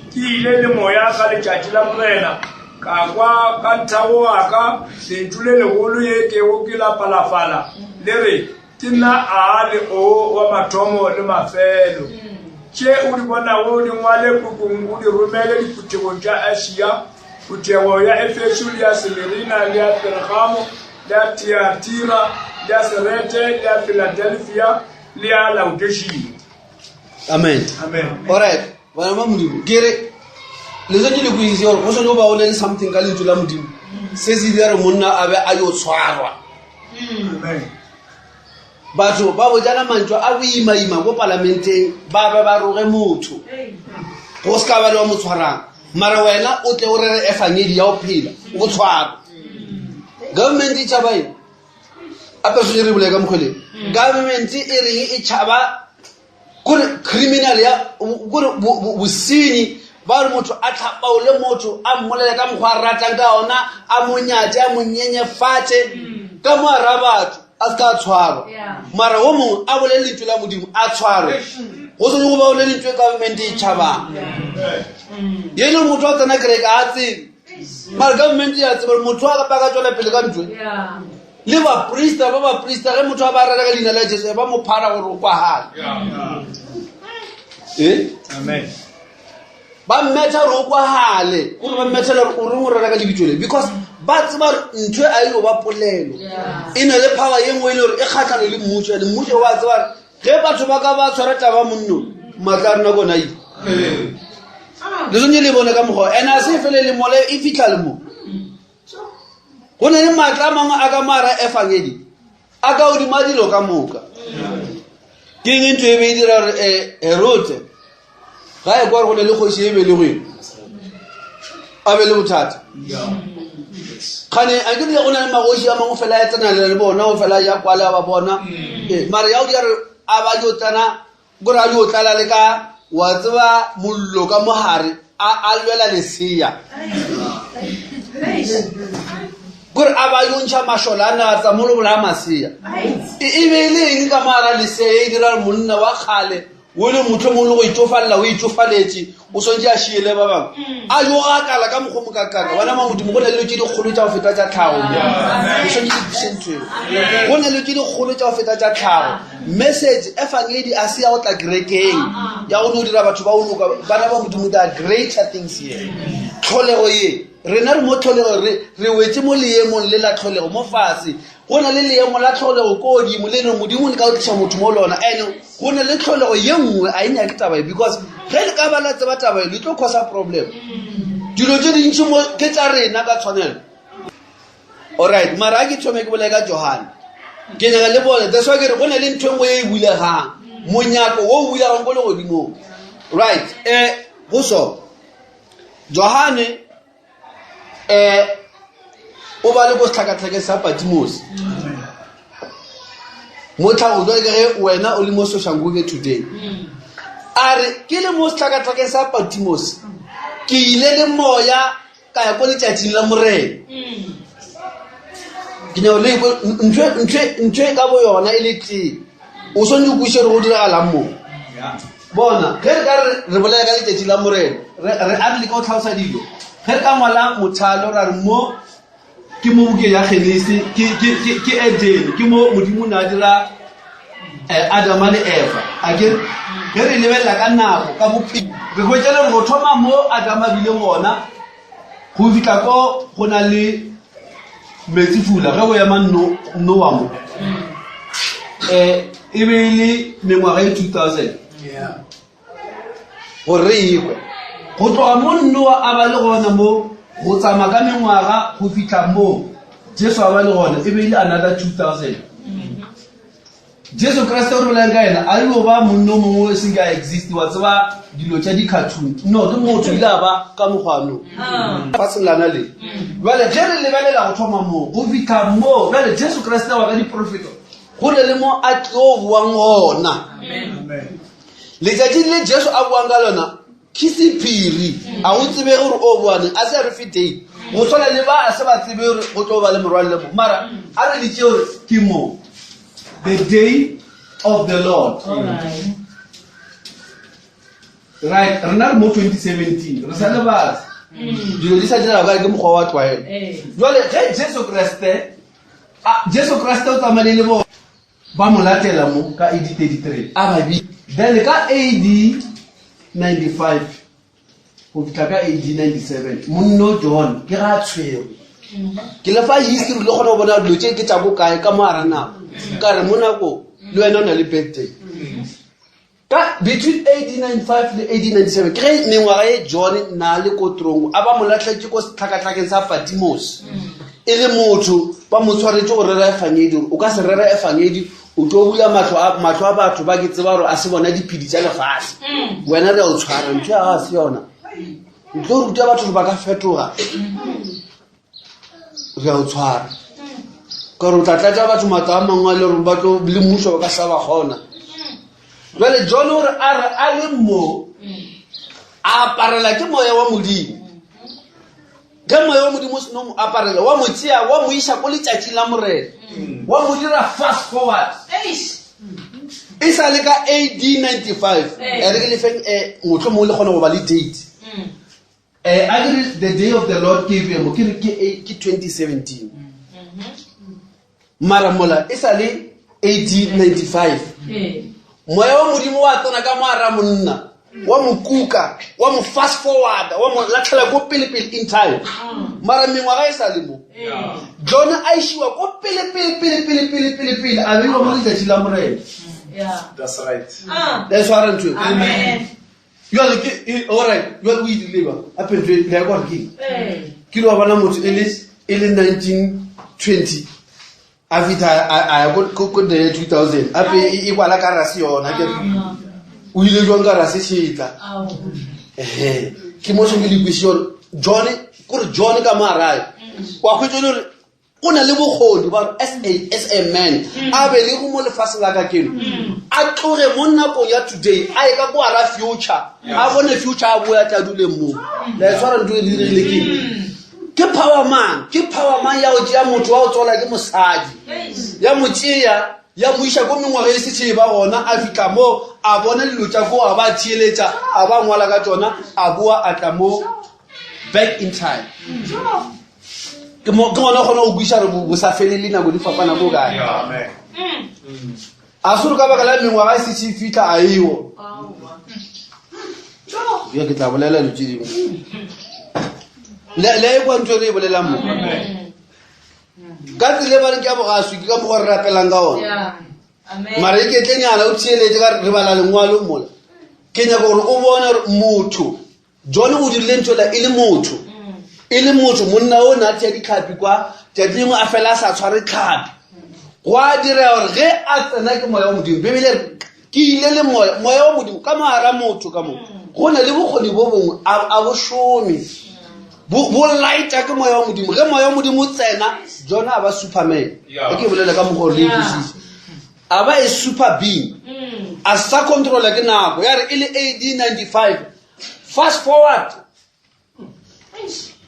Ke ile le moya ka letšatši la Morena, ka kwa ka nthago wa ka lentšu le legolo ye kego ke la palafala le re, Ke nna A le O, wa mathomo le mafelo. Tše o di bonago di ngwale pukung o di romele diphuthegong tša Asia, phuthego ya Efeso le ya Semirina le ya Peregamo le ya Tiatira le ya Serete le ya Filadelfia le ya Laodishia. Amen. Amen. Alright, bana ba Modimo, ke re le swanetše le kwešiše gore go swanetše go ba go ne le something ka lentšu la Modimo se se dira gore monna a be a yo tshwarwa. Amen. Batho ba botšana mantšu a boimaima ko palamenteng, ba be ba roge motho go se ka ba le wa mo tshwarang, mara wena o tle o rere efangedi ya go phela o tshwarwa. Government e tšhaba eng? A ka swanetše re bolele ka mokgwa le. Government e reng e tšhaba kore criminal ya kore bosenyi ba re motho a tlhapaole motho a mmolele ka mokgwa a ratang ka ona a mo nyatše a mo nyenyefatše ka mo ara batho a se ka a tshwarwa mara wo mongwe a bolele lentšu la modimo a tshwarwe go swanetše go ba o le lentšu e government e tšhabang ye e le motho a tsena kereke a tsebe mara government ya tseba gore motho a ka ka tswela pele ka ntlo le baprista ba baprista ge motho a ba rera ka leina la jesu ba mo phara gore o kwagale e ba mmetha gore o kwagale gore ba mmethela gore o reng o rera ka lebitso le because ba tseba gore ntho e a eo ba polelo e na le power ye nngwe e le gore e kgatlhano le mmuso and mmuso wa tseba gore ge batho ba ka ba tshwara taba monno maatla a rena kona ile le swanetse le bone ka mokgwa and a se fele le mole e fitlha le mo go na le maatla a mangwe a ka moara efangedi a ka godima dilo ka moka ke eng ntho e be e dira gore eh, herote ga e kwa gore go ne le kgoši e belegweng a be le bothata kgane a ke dile go na le magoši a mangwe fela ya tsena le bona o fela ya kwale a ba bona mm. ee, mara ya o di re a ba yo tsena kore a yo tlala le ka wa tseba mollo ka mogare a lwela lesea kore a ba yo ntšha mašole a ne a tsa mo lo bolaya masea e, e be e le eng ka mogara lesea e dira monna wa kgale o le motlho mongwe le go itšofalela o itšofaletše o swantše a šiele ba bangwe mm. a yo gakala ka mokgwa mokakaka bana ba modimo go na le dilo tše dikgolo tša go feta tša tlhago o swantše di ntho eo go na le tše dikgolo tša go feta tša tlhago message efangedi a se ya go tla kerekeng ya go no dira batho ba o loka bana ba modimo there are greater things here tlholego ye rena re mo tlholego re wetse mo leemong le la tlholego mo fase go na le leemo la tlholego ko godimo le leng modimo le ka go tliša motho mo lona and go na le tlholego ye nngwe a e nyake taba e because ge le ka ba la tseba taba e le tlo causa problem dilo tse dintši mo ke tsa rena ka tshwanelo alright mara a ke thome ke bolele ka johane ke nyaka le bone that's why ke re go na le ntho e nngwe e e bulegang monyako wo o bulegang ko legodimong right um go so johane um o ba le ko setlhakatlhake sa patimose mo tlhago jale ka ge wena o le mo soshanguve today a re ke le mo setlhakatlhakeng sa patimose ke ile le moya ka ya ko letšatšing la morena ke nyako le ntho e ka bo yona e le tee o swanetse o kweše re go diragalang moo bona ge re ka re re bolela ka letšatši la morena re a re leka go tlhalosa dilo ge re ka ngwala mothalo ra re mo ke mo bukeng ya genese ke edene ke mo modimo ne a dira eh, adama le efa a ke ge re lebelela ka nako ka bophelo re hwetša le gore go thoma mo adama bile gona go fitlha ko go na le metsifula ge go ema noa mo um e be e le mengwaga e 2000 gore re ekwe go tloga mo noa a ba le gona mo go tsamaya ka mengwaga go fitlha mo jesu a ba le gona e be e le another 2000 Jesu Kriste o re bolelang ka yena a yo ba monno mongwe e seng ka exist wa tseba dilo tša di-cartoon no ke motho ile a ba ka mokgwano faseng lana le bjale ge re lebelela go thoma moo go fitlha moo bjale Jesu Kriste wa ka diprofeto go ne le mo a tlo boang gona letšatši le Jesu a boang ka lona ke sephiri a go tsebe gore o boaneng a se a re fe date go tshwana le ba a se ba tsebe gore go tlo ba le morwalle mo mara a re ditse gore ke mo the day of the lord right rena re mo 2017 re sa le batse dilo di sa dira ka ke mokgwa wa tlwaelo jale ge jesu kreste jesu kreste o tsamaile le bo Ba mo latela mo ka AD 33, a ba bi. Then ka AD 95 go fihla ka AD 97 monno John ke ga a tshwerwe. Ke le fa history le kgona go bona dilo tše ke tša ko kae ka mo gara nako. Ka re mo nako le wena o na le birthday. Ka between AD 95 le AD 97 ke ge mengwaga ye John na le ko trongo a ba mo lahletše ko setlhakatlhakeng sa Patmos e le motho ba mo tshwaretše go rera efangedi gore o ka se rera efangedi o tlo bula mahlo a mahlo a batho ba ke tseba gore a se bona diphedi tša lefase mm. wena re a o tshwara ntho ya ga se yona o tlo ruta batho gore ba ka fetoga re a o tshwara Ka gore o tla tlatša batho matla a mangwe a le gore ba tlo le mmušo ba ka sa ba kgona. Jale John o re a re a le mo a aparela ke moya wa Modimo. Ge moya wa Modimo o seno mo aparela, wa mo tšea wa mo iša ko letšatšing la Morena, wa mo dira fast forward. E sa le ka AD 95. E re ke le feng mohlomongwe le kgone go ba le date. A ke re the day of the Lord ke e mo ke re ke ke 2017. Mara mola e sa le AD 95. Moya wa Modimo wa tsena ka mo ara monna, wa mo kuka, wa mo fast forward, wa mo latlhela ko pele pele in time. Mara mengwaga e sa le mo. John a išiwa ko pele pele pele pele pele pele pele a beiwa mo letšatši la Morena. That's right. Le swara ntho e. Amen. Jwale ke e, all right, jwale o e dirile jwang? Gape ntho e, le ya kwa gore ke eng? Ke ile wa bona motho e le e le 1920 a fitlha a ya ko the year 2000 ape e kwala ka rase yona ke o ile jwang ka rase šetla ehe ke mo tshwanetse le kwešitše gore John kore John ka mo arae wa hwetša e le gore o na le bokgoni ba gore as a, as a man a belego mo lefaseng la ka keno a tloge mo nakong ya today a ye ka ko ara future a bone future a boya tla duleng mo la e tshwara ntho e diregile ke ke power man ke power man ya go tšea motho wa go tswala ke mosadi ya mo tšea ya mo iša ko mengwaga e setšhee ba gona a fihla mo a bona dilo tša ko a ba theeletša a ba ngwala ka tšona a boa a tla mo back in time ke mo ke gona kgona go kwiša re bo sa felele nako di fapana ko kae a se ka baka la mengwaga e setse e fitlha a eo ya ke tla bolela dilo tse dingwe le e kwa ntho e re e bolelang mo ka tsela e ba re ke ya bogaswi ke ka mokgwa re rapelang ka ona mara e ketlenyana o theeletse ka re bala lengwalo mola ke nyaka gore o bone gore motho John o dirile ntho la e le motho e le motho monna o ne a tšea ditlhapi kwa tšatši lengwe a fela a sa tshware tlhapi go a direga gore ge a tsena ke moya wa modimo bibele re ke ile le moya moya wa modimo ka mogara motho ka mo go na le bokgoni bo bongwe a bo šome bo lighta ke moya wa modimo ge moya wa modimo o tsena John a ba superman e ke bolela ka mokgwa gore le utlwisise a ba a super being a sa controla ke nako ya re e le AD 95 fast forward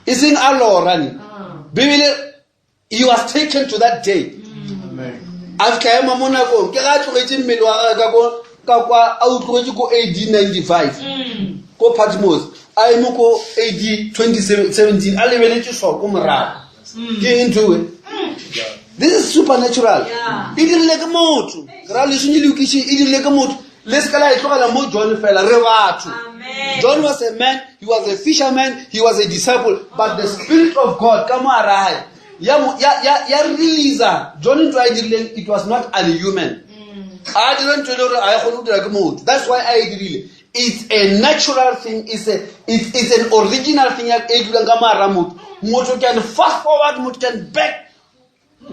e seng a lora ne bibele he was taken to that day a fitlha ema mo nakong ke ga a tlogetše mmele wa gage ka ko ka kwa a o tlogetše ko AD 95 ko Patmos a eme ko AD 2017 a lebeletše so ko morago ke eng ntho ewe this is supernatural e dirile ke motho ke ra le swenye le e dirile ke motho le se ka la e tlogela mo John fela re batho John was a man he was a fisherman he was a disciple but the spirit of God ka mo arae ya ya ya ya releasa John ntho a e dirileng it was not unhuman a dira ntho e le gore a e kgone go dira ke motho that's why a e dirile it's a natural thing it's, a, it's, it's an original thing ya e dulang ka moara motho motho can fast forward motho can back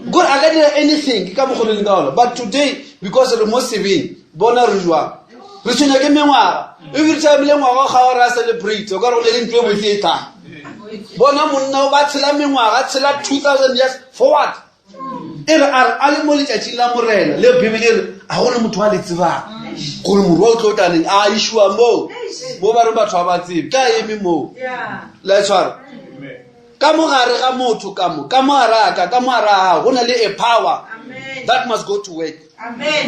gore a ka dira anything ke ka mokgwa le leng ka ona but today because re mo sebeng bona re jwang re tshwenya ke mengwaga every time le ngwaga ga o re a celebrate o ka re go ne le ntho e botse e tlang bona monna o ba tshela mengwaga tshela 2000 years forward e re a re a le mo letšatšing la morena le bibele e re a gone motho a le tsebang gore morwa o tlo tlaneng a išiwa moo mo ba reng batho ba ba tsebe ke a eme moo la e tshwara ka mo gare ga motho ka mo ka mo gare a ka ka mo gare a gago go na le a power that must go to work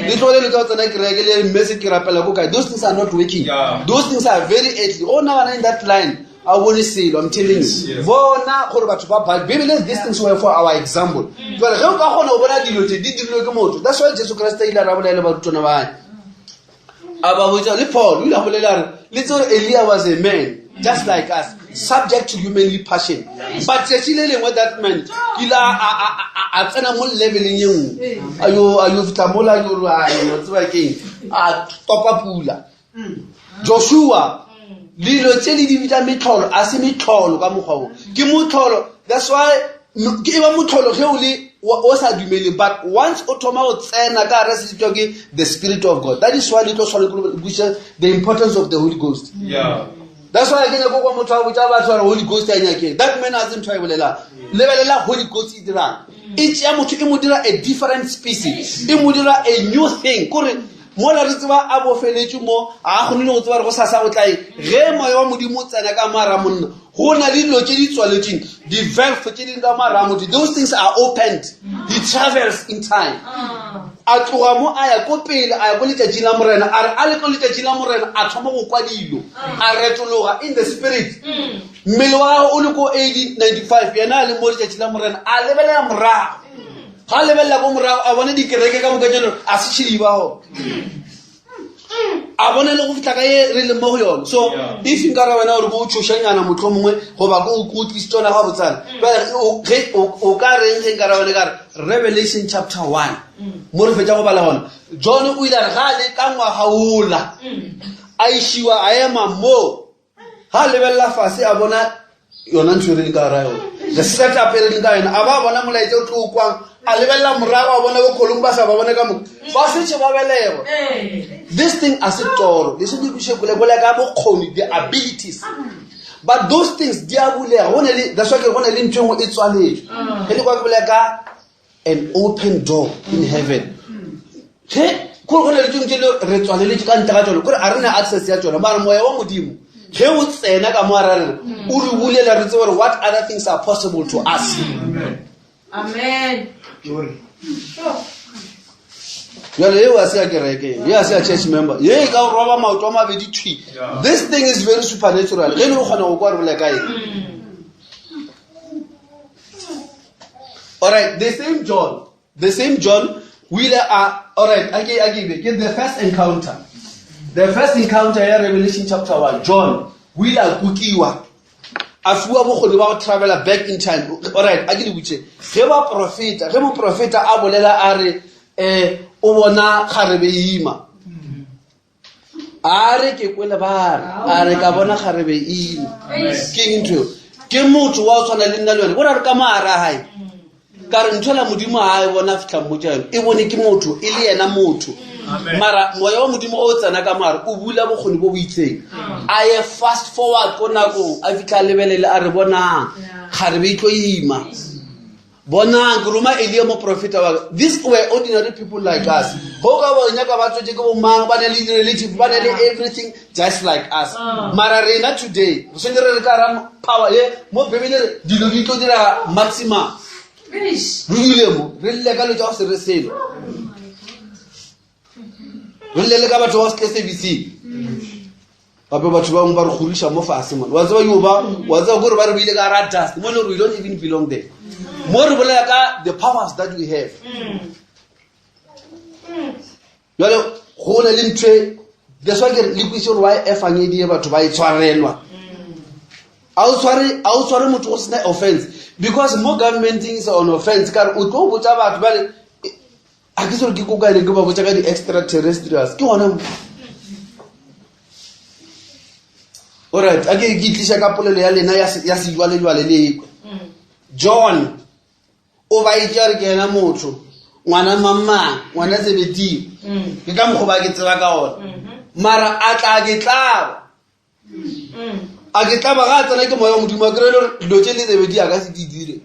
le tlogele le tsa tsena kereke le mme se ke rapela ko kae those things are not working those things are very earthly o nagana in that line a bone selo i'm telling you bona gore batho ba ba bibele these things were for our example jale ge o ka kgona go bona dilo tse di dirilwe ke motho that's why jesu kriste ile a rabolela le barutwana ba a ba botsa le paul o ile a bolela re le tse gore elia was a man just like us subject to humanly passion but tsatsi le lengwe that man ke ile a tsena mo leveleng ye nngwe a yo fitlha mola a yo re tseba keng a topa pula Joshua dilo tse le di bitsa metlholo a se metlholo ka mokgwa o ke motlholo that's why ke e ba motlholo ge o le o sa dumeleng but once o thoma go tsena ka gare se bitswa ke the spirit of god that is why le tlo tshwane ke the importance of the holy ghost yeah. that's why ke nyako kwa motho a botsa batho gore holy ghost a nyakeng that man a se ntho a e bolelang lebelela holy ghost e dirang. E tšea motho e mo dira a different species, e mo dira a new thing. Kore mola re tseba a bofeletšwe mo, ga a kgone le go tseba gore go sasa go tla eng. Ge moya wa Modimo o tsena ka mo gara monna, go na le dilo tše di tswaletšweng, di-valve tše di ka mo gara motho, those things are opened. He travels in time. A tloga mo a ya ko pele, a ya ko letšatšing la Morena, a re a le ko letšatšing la Morena, a thoma go kwa dilo, a retologa in the spirit. Mmele wa gagwe o le ko AD 95, yena a le mo letšatši la Morena, a lebelela morago. Ga a lebelela ko morago, a bona dikereke ka moka tšone, a se tšhedi ba gona. A bona le go fihla ka ye re leng mo go yone. So, if nka ra wena gore ko o tšhošanyana mohlomongwe, goba ko o tlisitse yona gabotsana, bjale, o, ge, o, o ka reng ge nka ra wena ka re Revelation chapter 1, mo re fetša go bala gona, John o ile a re ga a le ka ngwaga wola, a išiwa a ema mo, ga a lebelela fase a bona yona ntho e re leng ka gara yona, the setup e re leng ka yona, a ba bona molaetša o tlo o kwang, a lebelela morago a bona bo Columbus a ba bone ka moka ba setse ba belegwa. This thing a se toro, le se le kwiše kole kole ka bokgoni, the abilities, but those things di a bulega. Go ne le, that's why ke re go ne le ntho e nngwe e tswaletšwe. Ge le kwa ke bolela ka an open door in heaven, ge kore go na le tšengwe tše le re tswaleletše ka ntle ga tšona, kore a re na access ya tšona, mara moya wa Modimo ge o tsena ka mo a rena o re bulela, re tsebe gore what other things are possible to us. Amen. Jale eo a se ya kereke, ye a se ya church member, ye e ka o roba maoto a mabedi thwi. This thing is very supernatural. Ge e le o kgona go kwa re bolela ka eng. All right, the same John, the same John, o ile a, all right, a ke, a ke be, ke the first encounter. The first encounter ya Revelation chapter 1, John, o ile a kukiwa, a fiwa bokgoni ba go travela back in time. All right, a ke le botše, ge ba profeta, ge moprofeta a bolela a re, o bona kgarebe e ima, a re ke kwele ba re, a re ka bona kgarebe e ima. Ke eng ntho eo? Ke motho wa go tshwana le nna le wena, o ra re ka mo gare ga gae, ka re ntho la Modimo ga e bona fitlha mmotsa yone, e bone ke motho, e le yena motho. Mara moya wa Modimo o tsena ka mogare, o bula bokgoni bo bo itseng, a ye fast forward ko nakong, a fitlha a lebelele a re bonang kgarebe e tlo ima, bonang ke roma Elia moprofeta wa ka. These were ordinary people like us. Go ka ba nyaka ba tswetse ke bo mang, ba na le relative, ba na le everything just like us. Mara rena today re tshwanetse re re ka ra power ye mo Bibele re dilo di tlo dira maximum. Re dule mo re lle ka lo tsa go se re selo, re lle le ka batho ba se tle serviceng. Gape batho ba bangwe ba re goriša mo fase mone, wa tseba yo ba, wa tseba kore ba re beile ka ra dust mo e le gore we don't even belong there. Mo re bolela ka the powers that we have. Jwale go na le ntho e, that's why ke re le kwise gore why efangedi e batho ba e tshwarelwa. A o tshware, a o tshware motho go sena offense, because mo governmenting is on offense, ka re o tlo botsa batho ba le, a ke se gore ke kokaine ke ba botsa ka di-extraterrestrials, ke gona mo. Alright, a ke ke tliša ka polelo ya lena ya ya sejwalejwale le ekwe. John o ba itse a re ke yena motho, ngwana mamang, ngwana Zebedeo. Ke ka mokgwa ba ke tseba ka ona. Mara a tla ke tlaba. A ke tlaba ga a tsena ke moya wa Modimo, a kry-e le gore dilo tše le Zebedeo a ka se di dire.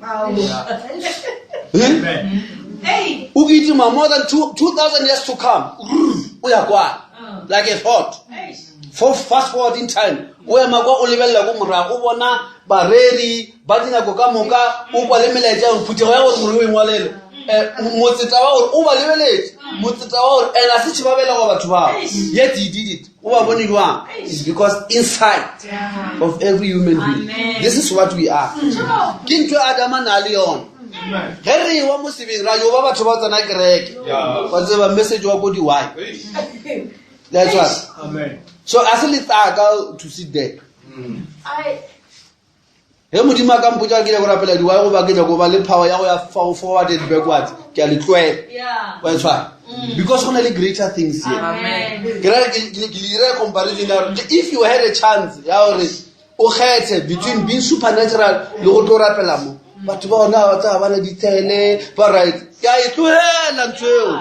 Hey. O kitima more than 2000 years to come. O ya kwa. Like a thought. For fast forward in time, o ema kwa o lebelela ko morago, o bona bareri ba dinako ka moka, o kwa le melaetša ya gore phuthego ya gore gore o e ngwalele. Motseta wa gore o ba lebeletse, motseta wa gore and a se tšhe ba belegwa batho bao. Yet he did it. O ba bone jwang? It's because inside of every human being, this is what we are. Ke ntho e Adama na le yona. Ge re ewa mo sebeng, ra yo ba batho ba tsena kereke. Wa tseba message wa ko di why. That's what. Amen. So a se letsaka to sit there. Ge Modimo a ka mpotša ke nyaka go rapela di why goba ke nyaka go ba le power ya go ya forward and backwards, ke a le tlwaela. Wa e tshwara? Because go na le greater things here. Amen. Ke ra ke, ke, ke le dira comparison ya gore if you had a chance ya gore o kgethe between being supernatural le go tlo rapela mo, batho ba ona ba tsaya ba na ditshele ba right, ke a e tlogela ntho eo.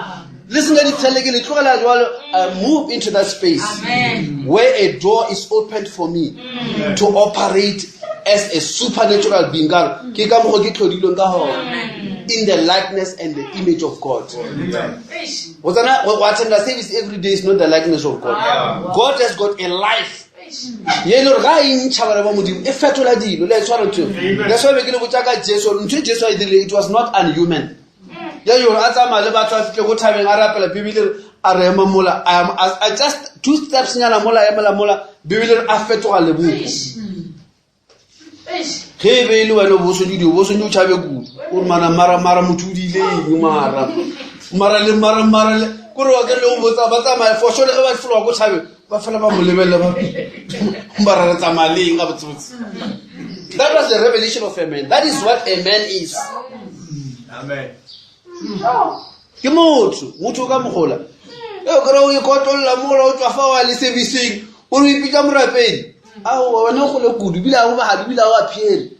Le sena ditshele ke le tlogela jwalo, I move into that space. Amen. Where a door is opened for me to operate as a supernatural being ka gore ke ka mokgo ke tlhodilweng ka gona in the likeness and the image of god go tsena go attenda service every day is not the likeness of god god has got a life ye e le gore ga e ntšha bana ba modimo e fetola dilo le tshwara ntho that's why be ke le botsa ka jesu ntho e jesu a e dirile it was not unhuman ya yore a tsamaya le batho a fitlhe ko thabeng a rapela bibele a re ema mola a just two steps nyana mola a emela mola bibele a fetoga lebopo ge e be e le wena o bo swantse o bo swantse o tšhabe kudu o re mana mara mara motho o diile eng mara mara le mara mara le kore wa kere le go botsa ba tsamaya for sure le ge ba fologa ko thabeng ba fela ba mo lebelela ba mara re tsamaya le eng ga botsebotse that was the revelation of a man that is what a man is Amen. ke motho motho o ka mogola e o kry o ikotolola mola o tswa fa wa le serviceng o re o ipitsa morapedi ao wena o gole kudu ebile a o bagale ebile a o appeare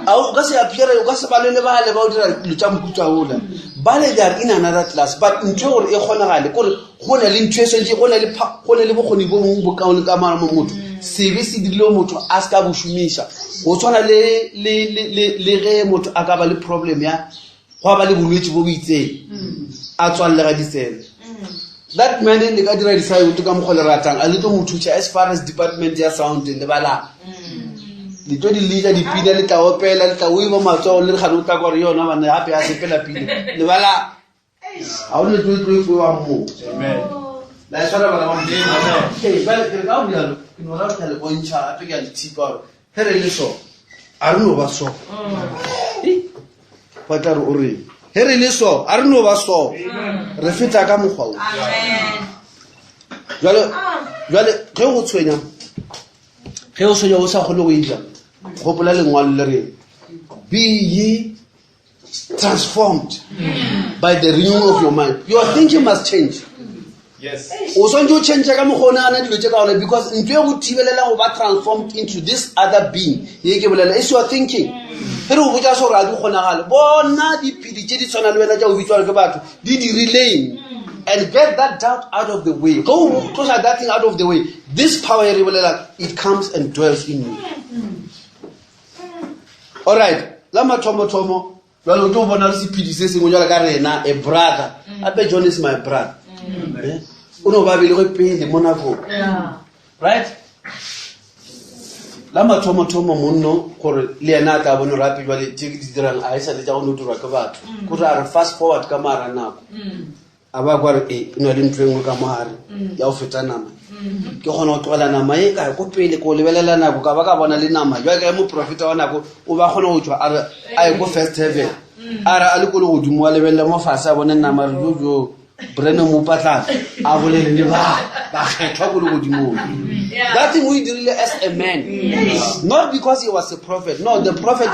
a o ka se appeare o ka se bale le bale ba o dira dilo tša mokutsa ola bale they are in another class but ntho e gore e kgonagale kore go na le ntho e swantse go na le go na le bokgoni bo bongwe bo kaone ka mara mo motho sebe se dirile motho a se ka bo šomiša go tshwana le le le le ge motho a ka ba le problem ya go ba le bolwetse bo bo itseng a tswallega ditsebe that man le ka dira disayoto ka mokgwa le ratang a le tlo mo thuša as far as department ya sound le balang le tlo di letša dipina le tla opela le tla oima matsogo le re gane o tla kwa re yona bana gape ya sepela pina le bala ga o ne tlo tlo e kwewang moo la e tshwara bana ba ee bale ke re ka go rialo ke no ra le bontšha gape ke a le thipa gore ge re le so a re no ba so ba tla re o reng ge re le so a re no ba so re feta ka mokgwa o jale jale ge go tshwenya ge o tshwenya o sa kgone go ija gopola lengwalo le reng be ye transformed by the renewing of your mind your thinking must change Yes. o swantse o change ka mokgwa o nagana dilo tse ka gona because ntho e go thibelela go ba transformed into this other being ye ke bolela is your thinking ge re go botsa se gore a di kgonagale bona diphedi tse di tshwana le wena tša go bitswang ke batho di dirileng and get that doubt out of the way ge o tlosa that thing out of the way this power e re bolelang it comes and dwells in you all right la mathomothomo jale o tlo bona le sephedi se sengwe jale ka rena a brother gape john is my brother eh? o ne o ba belegwe pele mo nakong right la mathomothomo monno gore le yena a tla bone gore ape jale tse ke di dirang a e sa le tsa go no dirwa ke batho kore a re fast forward ka maara nako a ba kwa re e na le ntho e nngwe ka mogare mm. ya go feta nama mm. ke kgona go tlogela nama e ka ko pele ko lebelela nako ka ba ka bona le nama jale ka moprofeta wa nako o ba kgona go tswa a re a ye ko first heaven mm. a re a le ko le godimo wa lebelela mo fase a bone nama re jojo brene mo patlana a bolele le ba ba kgethwa ko le godimong that thing o e dirile as a man not because he was a prophet no the prophet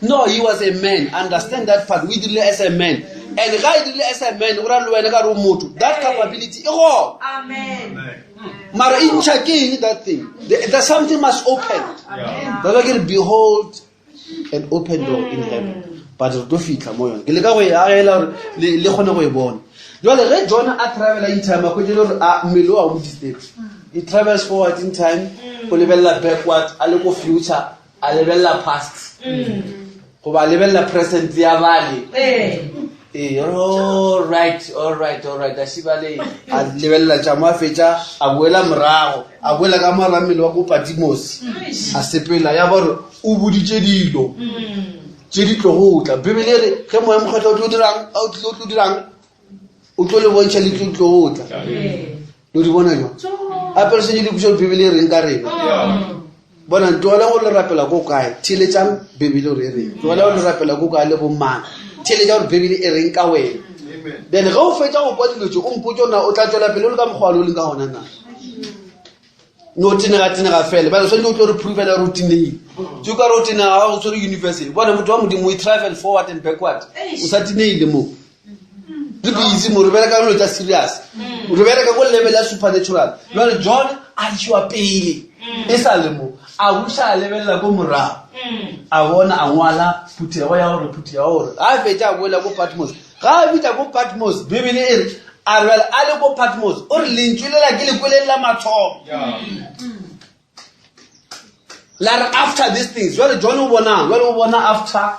no he was a man understand that part o e dirile as a man and ga e dirile as a man o ra le wena ka re o motho that capability e gona mara e ntšha ke eng that thing the something must open that's why ke re behold an open door in heaven but re tlo fitlha mo yone ke leka go e agela gore le kgone go e bona jale ge john a travela in time a kwetse le gore a mmele o a mo disturb he travels forward in time o lebelela backward a le ko future a lebelela past goba a lebelela present ya bale ee all right all right all right a šibale a lebelela tša mo a fetša a boela morago a boela ka mara mmele wa ko patimosi a sepela ya ba gore o boditše dilo tše di tlogo tla bibele e re ge moya mokgethwa o tlo dirang o tlo dirang o tlo le bontšha le tlo tlo tla lo di bona jang gape re sentse di puso bibele e reng ka rena bona tlogela go le rapela ko kae theeletsang bibele gore e reng tlogela go le rapela ko kae le bomang theeletsa gore bibele e reng ka wena then ge o fetsa go kwa dilo tse o mpotse ona o tla tswela pele o le ka mokgwa o leng ka gona na no tenega tenega fela bale tshwanetse o tlo re provela gore o tenegile tse ka re o tenega ga go tshwere university bona motho wa modimo we travel forward and backward o sa tenegile moo re busy mo re bereka dilo tsa serious re bereka ko level ya supernatural jale john a išiwa pele e sa le mo a buša a lebelela ko morago a bona a ngwala phuthego ya gore phuthego ya gore ga a fetša a boela ko patmos ga a bitša ko patmos bibele e re a re a le ko patmos o re lentšu lela ke le kweleng la mathomo. La re after these things. Jwale John o bonang? Jwale o bona after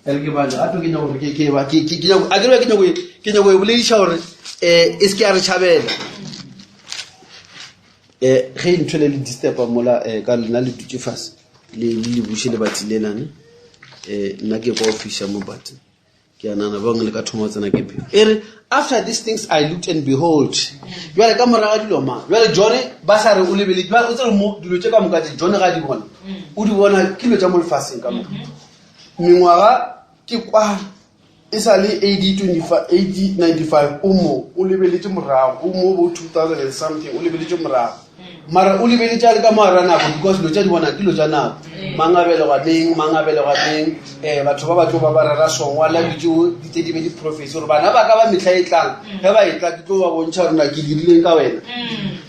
e re ke bale gape ke nyako gore ke ke ba ke ke nyako a ke re ke nyako ke nyako e bolediša gore eh e se ke ya re tšhabela eh ge ntho le le disturba mola eh ka lena le dutše fase le le le buše lebati lelane eh nna ke kwa ofisa mo but ke a nana bangwe le ka thoma tsena ke phefo e re after these things i looked and behold jale ka moraga dilo ma jale john ba sa re o lebele jale o tsere mo dilo tše ka moka tse john ga di bona o di bona ke dilo tša mo lefaseng ka moka mengwaga ke kwa e sa le ad 25 AD 95 o mo o lebeletše morago o mo bo 2000 and something o lebeletše morago mara o lebeletše a le ka mogara nako because dilo tša di bona ke dilo tša nako mang a belegwa neng mang a belegwa neng um batho ba ba tlo ba ba rera songwa la ditšeo di tse di be di-prophecy gore bana ba ka ba metlha e tlang ge ba e tla ke tlo ba bontšha gore na ke dirileng ka wena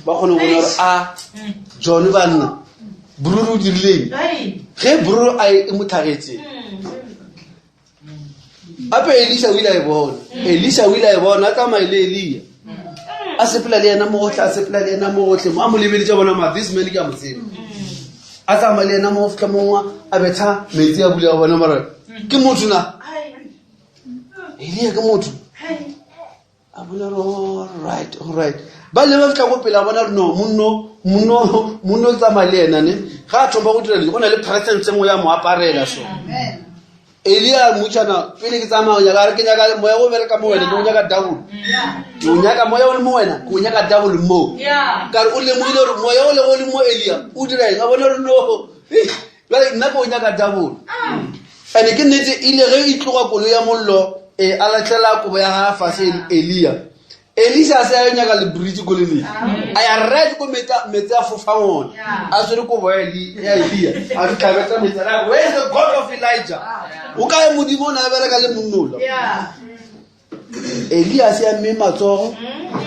ba kgone go bona gore a john banna bruru o dirileng ge bruru a e mo tlhagetse gape elisa o ile a e bona elisa o ile a e bona a tsamaye le elia a sepela le yena mo gotlhe a sepela le yena mo gotlhe mo a mo lebeletša bona ma this man ke a mo tseba a tsamaya le yena mo go fitlha mongwe a betha metsi a bula bona mara ke motho na elia ke motho a bona gore alright alright ba le ba fitlha ko pele a bona gore no monno monno monno o tsamaya le ena ne ga a thoma go dira dilo go na le presence nngwe ya mo aparela so elia motšhana pele ke tsamaya nyaka re ke nyaka moya o bereka mo wena ke o nyaka double ke o nyaka moya o le mo wena ke o nyaka double mo ka re o lemogile gore moya o le go le mo elia o dira eng a bona gore no Bjale nna ke o nyaka double. And ke nnete ile ge e tloga koloi ya mollo e a lahlela kobo ya gagwe fase Elia. Elisa a se a yo nyaka le bridge ko le leng. A ya right ko metsi metsi a fofang ona. A swere kobo ya Eli ya Elia. A fitlha betsa metsi a re where is the God of Elijah? O kae modimo o ne a bereka le monnola. Elia se a mme matsogo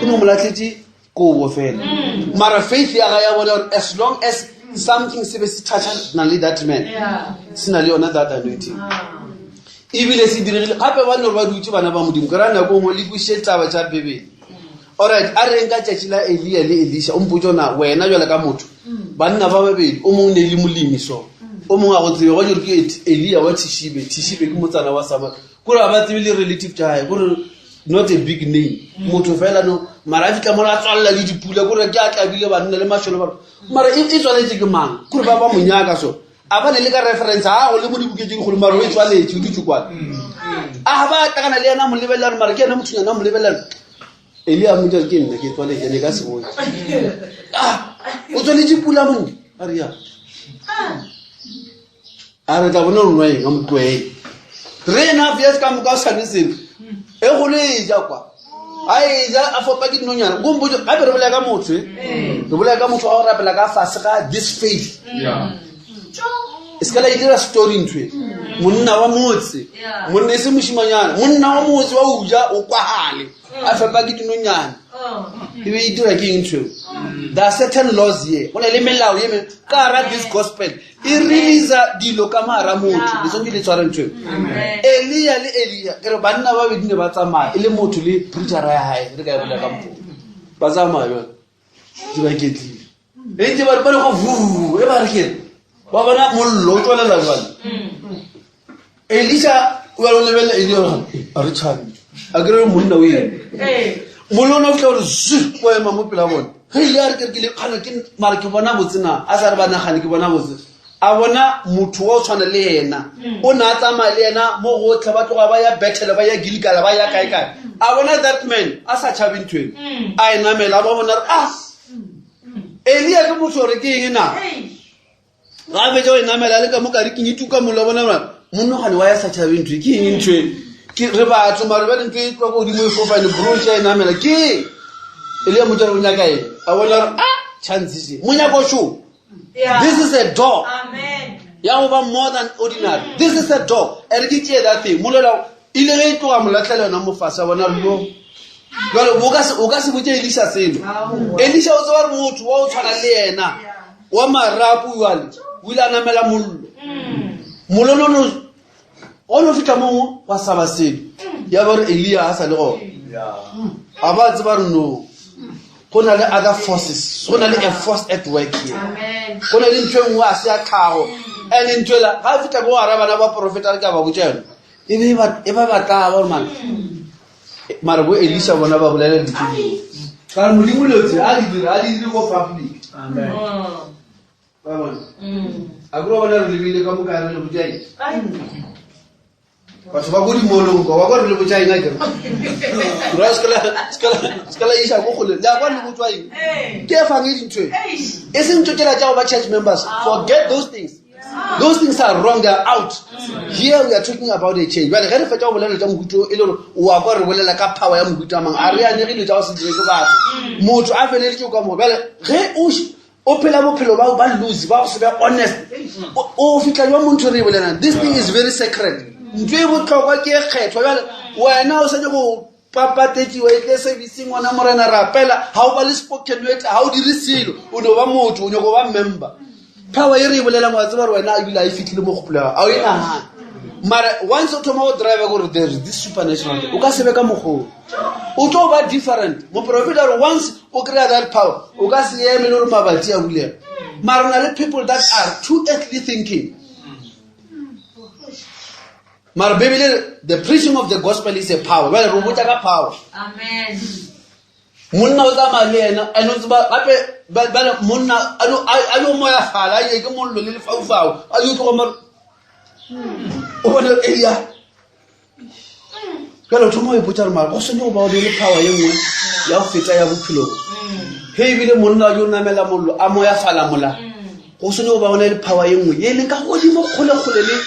o no mo latlhetše kobo fela mara faith ya ga ya bona gore as long as something se be se toucha na le that man se na le yona that anointing ebile se diregile gape ba ne gore ba dutse bana ba modimo ke ra nako nngwe le kweše taba tša bebele alright a reng ka tšatši la elia le elisha o mpotse ona wena jale ka motho banna ba babedi o mongwe ne e le molemi so o mongwe a go tsebe go jore ke elia wa thishibe thishibe ke motsana wa samaka kore ga ba tsebe le relative tša gae kore not a big name motho fela no mara a fitlha mola a tswalela le dipula kore ke a tlabile banna le mašole ba mara e, e tswaletse ke mang kore ba ba monyaka so a ba ne le ka reference a go le mo dibukeng tse dikgolo mara o e tswaletse o dutse kwane a ba tlakana le yena mo lebelela mara ke yena mothonyana mo lebelela eli a mmotsa ke nna ke tswaletse ne ka se bone ah o tswaletse pula monne a re ya a re tla bona rona eng a motlwaele re ena a fias ka moka o sane selo e golo e ja kwa a e ja a fopa ke dinonyana gompotso gape re bolaya ka motho e re bolaya ka motho wa go rapela ka fase ga this faith e se ka la e dira story ntho e monna wa motse monna e se mošimanyana monna wa motse wa uja o kwagale a fepa ke dinonyana e be e dira ke eng ntho eo there are certain laws here go na le melao ye mengwe ka gara this gospel e releasa dilo ka mogara motho le tshwanetse le tshware ntho eo elia le elia ke re banna ba bedi ne ba tsamaya e le motho le preachera ya gae re ka e bolela ka mpo ba tsamaya jale di ba ketlile e ntse ba re ba le go vuu e ba re kere ba bona mollo o tswelela jale elisa o ya o lebelela elia a re tšhabe a kere monna o eng mollo o ne o fitlha gore zu o ema mo pela bone ge ile a re kere ke le kgana ke mara ke bona botse na a sa re ba nagane ke bona botse a bona motho wa o tshwana le yena o ne a tsamaya le yena mo gotlhe ba tloga ba ya bethele ba ya giligala ba ya kae kae a bona that man a sa tšhabe ntho eno a e namela a ba bona re ah elia ke motho gore ke eng na ga a fetsa go e namela le ka mo kare keng e tuka mollo bona bona monogane wa ya sa tšhabe ntho e ke eng ntho e ke re batho mare ba ntho e tloa ko godimo e fofane bronse ya e namela ke e le ya motho o nyaka eng a bona gore a chance se monyako sho this is a door ya go ba more than ordinary this is a door e re ke tšee that thing molela ile ge e tloga molatlhela yona mofase a bona re yo jale o ka se botse elisa selo elisa o tseba re motho wa o tshwana le yena wa marapo jale o ile a namela mollo mollo nono o no fitlha mongwe wa saba selo ya ba re elia a sa le gona a ba tseba re no. Go na le other forces, go na le a force at work here. Go na le ntho e nngwe a se ya tlhago. And ntho ela, ga e fitlha ko gara bana ba porofeta re ka ba botša yone, e be e ba ba tlaba gore mara mara bo Elisha bona ba bolela dilo tse dingwe. Ka re Modimo dilo tse a di dira, a di dire ko public. Amen. Ba bona? A kore wa bona re lebile ka moka re le botša eng? Batho ba ko dimolong kwa, wa kwa re le botša eng akere? Ra se ka la iša ko kgole. Le a kwa le botšwa eng? Ke efangedi ntho e. E seng ntho tšela tša go ba church members. Forget those things. Those things are wrong, they are out. Here we are talking about a change. Bjale ge re fetša go bolela tša mohuta e le gore o a kwa re bolela ka power ya mohuta mang, a re anege dilo tša go se dire ke batho. Motho a feleleditše ka mo. Bjale ge o o phela bophelo ba ba loose, ba go se be honest, o fihla jwa mo ntho re e bolelang. This thing is very sacred. Ntho e bohlokwa ke e kgethwa. Bjale wena o swanetše go papatetšiwa e tle serviceng ngwana morena rapela, ga o ba le spoken word, ga o dire selo, o no ba motho, o nyako ba member. Power e re e bolelang wa tseba gore wena ebile a e fitlhile mo kgopolo ya gago, a o e nagane. Mara once o thoma go drive gore there is this supernatural thing, o ka se be ka mokgwa o tlo ba different. Moprofeta gore once o kry-a that power, o ka se eme le gore mabati a bulega. Mara o na le people that are too earthly thinking. Mara Bibele, the preaching of the gospel is a power. Bjale re botša ka power. Amen. Monna o tsamaya le yena, and o tseba gape bjale monna a yo moyafala, a ye ke mollo le lefaufau, a yo tloga mare o bone Elia. Bjale o thoma go ipotša gore mara go swanetše go ba o le power ye nngwe ya go feta ya bophelo. Ge ebile monna yo namela mollo a moyafala mola, go swanetše go ba o na le power ye nngwe ye e leng ka godimo kgole-kgole le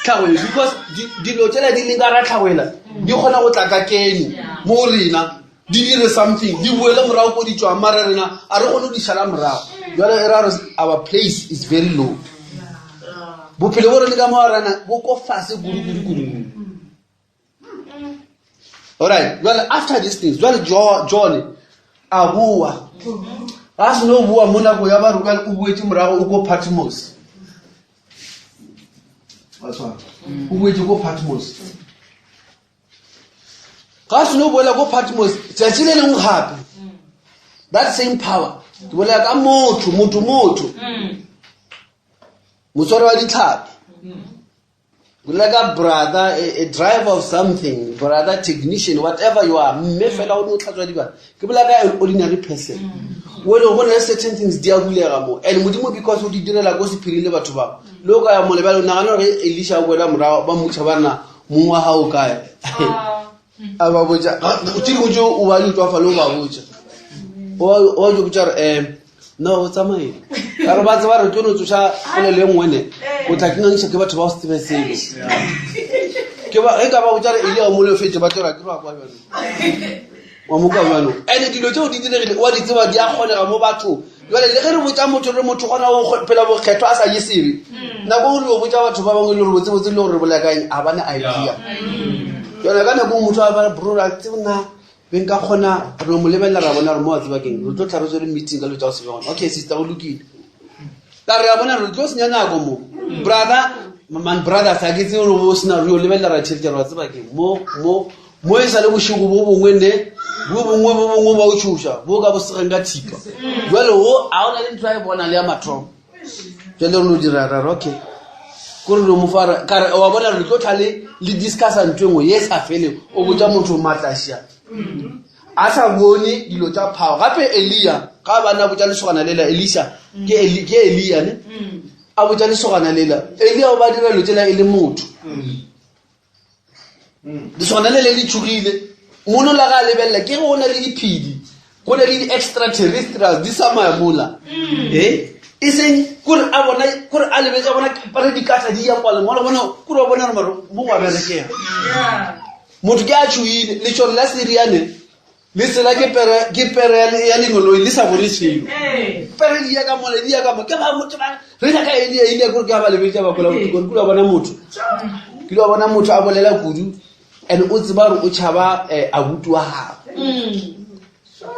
tlhago e, because dilo tsela di leng ka ra tlhago ela di kgona go tla ka keno mo rena, di dire something, di boele morago ko di tswang, mara rena a re kgone go di šala morago. Jwale e ra gore our place is very low. Bophelo bo re le ka mo rena bo ko fase kudu, kudu, kudu, kudu. All right, jwale after these things, jwale John a boa. Ga a seno boa mo nako ya ba re jwale o boetše morago o ko Patmos. Wa tshwara. O boetše ko Patmos. Ga a seno boela ko Patmos, tšatši le lengwe gape, that same power, ke bolela ka motho, motho, motho. Motswari wa ditlhapi. Bolela ka brother, a driver of something, brother technician, whatever you are, mme fela o ne o tlhatswa dibana. Ke bolela ka an ordinary person. O le go na le certain things di a bulega mo. And Modimo because o di direla ko sephiring le batho ba. Le o ka ya mole bjale o nagana gore Elisha o boela morago ba mmotša ba rena mong wa gago kae. A ba botša, tše dingwe tše o ba di utlwa fa le o ba botša. O ba botša gore, no, o tsamaile. Ka re ba tseba re tlo no tsoša polelo e nngwe ne. O tla ke ngangiša ke batho ba go se tsebe selo. Ke ba, ge ka ba botša re Elia o mo lefetše, ba tlo re, ke ba kwa bjalo. Wa mo kwa bjalo. And dilo tseo di diregile, wa di tseba di a kgonega mo bathong. Jwale le ge re botša motho re motho kgona go phela bokgethwa a sa je sebe. Nako nngwe re yo botša batho ba bangwe le gore botsebotse le gore re bolela ka eng, a ba ne idea. Jwale ka nako nngwe motho a ba re, bro, a tsebe na be nka kgona re no mo lebelela ra bona gore mo wa tseba keng, re tlo tla re tswere meeting ka dilo tša go se be gona. Okay, sister, go lokile. Ka re a bona re tlo senya nako mo. Brother, man brothers, a ke tsebe gore bo sena re yo lebelela ra tšhelete re wa tseba keng. Mo, mo, mo e sa le bošego bo bongwe ne, bo bongwe, bo bongwe ba o tšhoša, bo ka bo segeng ka thipa. Jwale wo, a o na le ntho a e bona le ya mathomo. Jwale re no dira ra re, okay. Ko re no mo fa ra, ka re, wa bona re tlo tla le, le discussa ntho e nngwe ye sa feleng, o botša motho maatlašia. A sa bone dilo tša power. Gape Elia, ga ba na botša lesogana lela, Elisha, ke Eli, ke Elia ne? A botša lesogana lela. Elia o ba dira dilo tšela e le motho. Lesogana le le le tšhogile. Mono la ga a lebelela, ke ge go na le diphedi, go na le di-extraterrestrials di samaya mola. E seng kore a bona, kore a lebetse a bona pare dikatla di ya kwale mola, bona, kore wa bona gore maro mo go a berekega. Motho ke a tšhohile, lešole la Syria ne, le tsela ke pere, ke pere ya le, ya lengeloi le sa bone selo. Pere di ya ka mola, di ya ka mo, ke ba motho ba, re nyaka Elia, Elia kore ke a ba lebetša ba kwela bohloko, gore ke lo bona motho. Ke lo bona motho a bolela kudu, and o tseba gore o tšhaba, abuti wa gagwe.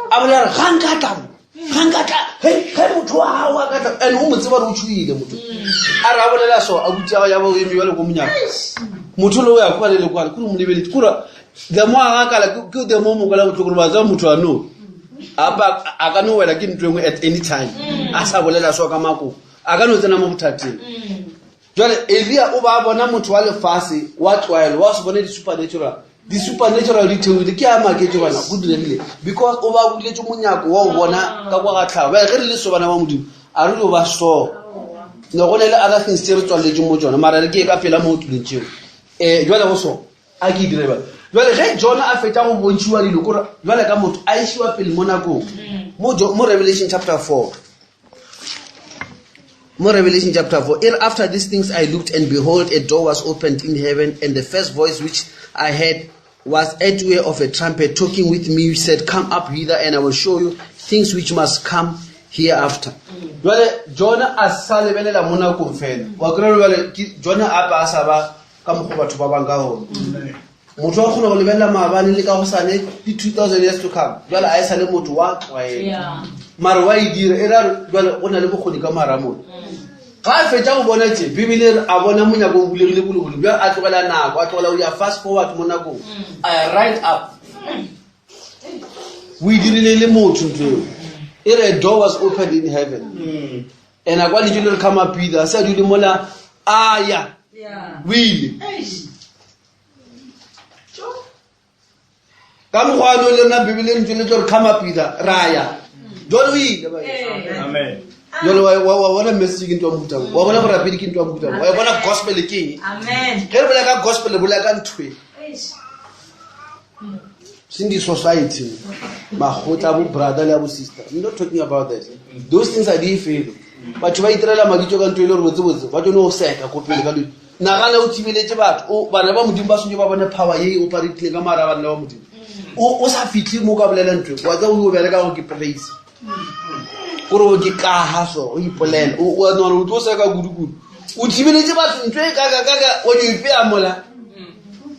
A bolela gore, ga nka tla mo, ga nka tla, ge, ge motho wa gago a ka tla, and o mo tseba gore o tšhohile motho. A re a bolela so, abuti ya gagwe ya ba o eme bjale ko monyako. Motho le o ya kua le le kua, kore o mo lebeletse, kore the more a gakala, ke the more o mo kwela bohloko gore ba tseba motho a no. Apa a ka no wela ke ntho engwe at any time a sa bolela so ka mako a ka no tsena mo bothateng jale elia o ba bona motho wa lefase wa tlwaelo wa se bone di-supernatural di-supernatural di theoile ke a maketse bana go diregile because o ba buletse monyako wa o bona ka kwa ga tlhago bjale ge re le so bana ba modimo a re dio ba so ne go ne le other things tse re tswaletseng mo tsona mara re ke ka pela mo o tuleng tseo um jale go so a ke dire bjale jale ge jona a fetša go bontšhiwa dilo kore jale ka motho a isiwa pele mo nakong mo revelation chapter 4 mo revelation chapter 4 e re after these things i looked and behold a door was opened in heaven and the first voice which i heard was at way of a trumpet talking with me which said come up hither and i will show you things which must come hereafter jale jona a sa lebelela mo nakong fela wa kry jale jona apa a sa ba ka mokgwa batho ba bang ka gone motho wa kgona go lebelela maabane le ka gosane le 2000 years to come jale a e sa le motho wa tlwaela mare wa e dira e ra jale go na le bokgoni ka mara motho ga a fetša go bona tse bibele re a bona monyako o bulegile ko legodimo jale a tlogela nako a tlogela o ya fast forward mo nakong a ya right up o e dirile le motho ntho eo e re a door was opened in heaven and a kwa lentšu le re come up either a se a dule mola a ya o ile ka mokgwa ano le rena bibele lentšu le tlo re come up either ra ya jale o ile jale wa bona message ke ntho ya mohuta wa bona borapedi ke ntho ya mohuta wa bona gospel ke eng ge re bolela ka gospel re bolela ka ntho e seng di-society makgotla bo brother le ya bo sister I'm not talking about that those things are di felo batho ba itirela mabitso ka ntho e le gore botsebotse ba tsone go seka ko pele ka dilo nagana o thibeletse batho bana ba modimo ba swantse ba bone power ye e oparetile ka mara bana ba modimo o sa fitlhe mo ka bolela ntho wa tsa o bereka go ke praise kore o ke kaga so o ipolela o nagana o tlo seka kudu-kudu o thibeletse batho ntho e kakakaka wa di ipea mola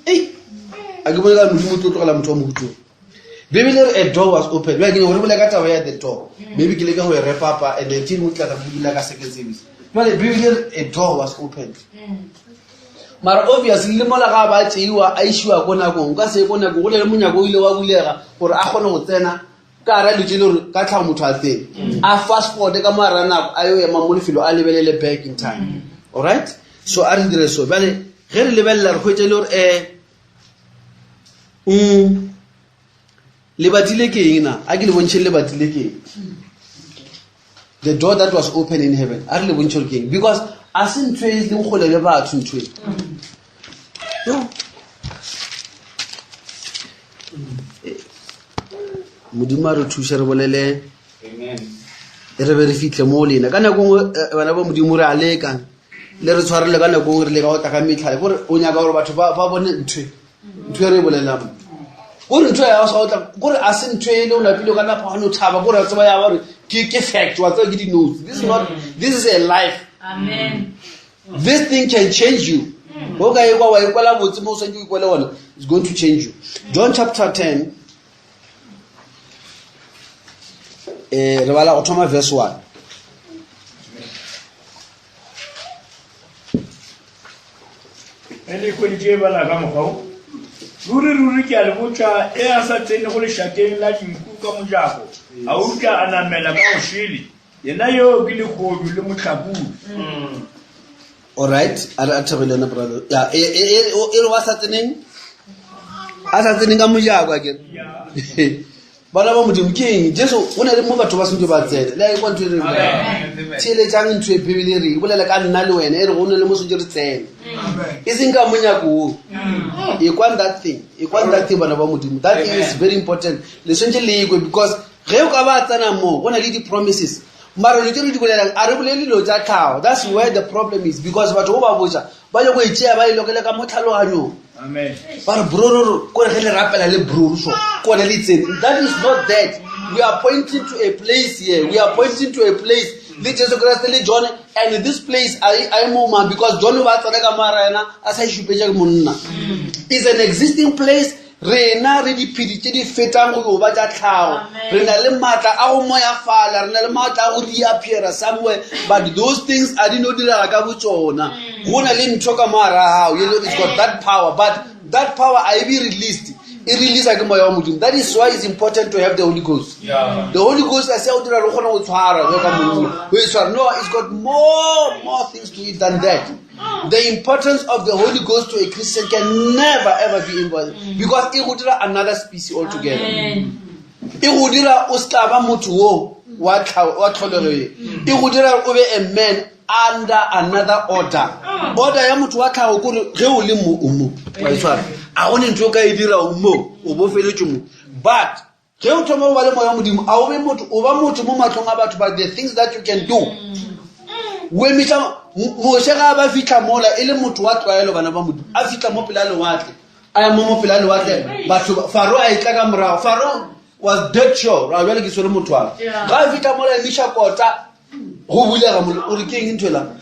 ei a ke bone ka modimo o tlo tlogela motho wa mohutong bibele re a door was open bjale ke nyaka gore bole ka taba ya the door maybe ke leke go e wrap up and then ke dingwe tla re bula ka second service jale bibele re a door was opened mara obviously le mola ga ba tseiwa a isiwa ko nakong ka se ko nakong go le monyako o ile wa bulega gore a kgone go tsena ka gara dilo tse le gore ka tlhago motho a tsene a fast forward ka mo gara nako a yo ema mo lefelo a lebelele back in time alright so a re dire so bjale ge re lebelela re hwetša e le gore um lebati le ke eng na a ke le bontšhe lebati le ke eng the door that was open in heaven a re le bontšhe gore ke eng because a se ntho e leng kgole le batho ntho e modimo a re thuše re bolele e re be re fitlhe mo lena ka nako nngwe eh, bana ba modimo re a leka le re tshwarele ka nako nngwe re leka go tla ka metlhale kore o nyaka gore batho ba bone ntho e, ntho e re e bolelang kore ntho ya sa otla kore a se ntho e le o napile ka napa gane o thaba kore a tseba ya gore ke fact wa tseba ke di-notes this is not this is a life Amen. this thing can change you o ka ekwa wa ikwela botse mo o swantse o ikwele gona it's going to change you john chapter 10 eh re bala go thoma verse 1 Ge le hweditše e bala ka mokgwa wo, Ruri, ruri, ke a le botša, e a sa tsenego lešakeng la dinku ka mojako, a eupša a namela ka go šele, yena yoo ke lehodu le mohlakodi. Alright, a re a thabele yona brother. Ya, e e e e re wa sa tseneng? A sa tseneng ka mojako a kere. Bana ba Modimo ke eng? Jesu o na le mo batho ba sentse ba tsena. Le a e kwa ntho e re bolelang. Theeletsang ntho e Bibele e re e bolela ka nna le wena e re go na le mo sentse re tsena. E seng ka monyako wo. E kwang that thing. E kwang that thing bana ba Modimo. That thing is very important. Le swantse le ekwe because ge o ka ba tsena mo go na le di-promises mara dilo tse re di bolelang a re bolele dilo tsa tlhago that's where the problem is because batho go ba botsa ba nyako e tšea ba e lokele ka mo tlhaloganyong ba re brororo kore ge le rapela le broro so kone le tsene that is not that we are pointing to a place here we are pointing to a place le jesu kreste le john and this place a e moma because john o ba tsena ka moara yena a sa e šupetša ke monna is an existing place Rena re diphedi tše di fetang go yo ba tša tlhago. Re na le maatla a go moyafala, re na le maatla a go reappeara somewhere, but those things a di no direga ka botšona. Go na le ntho ka mo gare ga gago, you know, it's got that power, but that power a e be released. E releasa ke moya wa Modimo. That is why it's important to have the Holy Ghost. Yeah. The Holy Ghost a se ya go dira re kgone go tshwara jalo ka monna. Go e tshwara. No, it's got more things to it than that. The importance of the Holy Ghost to a Christian can never ever be involved because e go dira another species altogether. E go dira o se ka ba motho wo wa tlholego ye. E go dira o be a man under another order. Order ya motho wa tlhago kore ge o le mo o mo. Wa e tshwara. A go ne ntho o ka e dira o mo, o bo feletse mo. But ge o thoma go ba le moya wa Modimo, a o be motho, o ba motho mo mahlong a batho, but the things that you can do. O emiša Moshe ga a ba fitlha mola e le motho wa tlwaelo, bana ba Modimo. A fitlha mo pela lewatle, a ya mo mo pela lewatle, batho ba, Faro a etla ka morago. Faro was dead sure, ra jwale ke tshwere motho wa. Ga a fitlha mola a emiša kota, go bulega mola, o re ke eng ntho ela?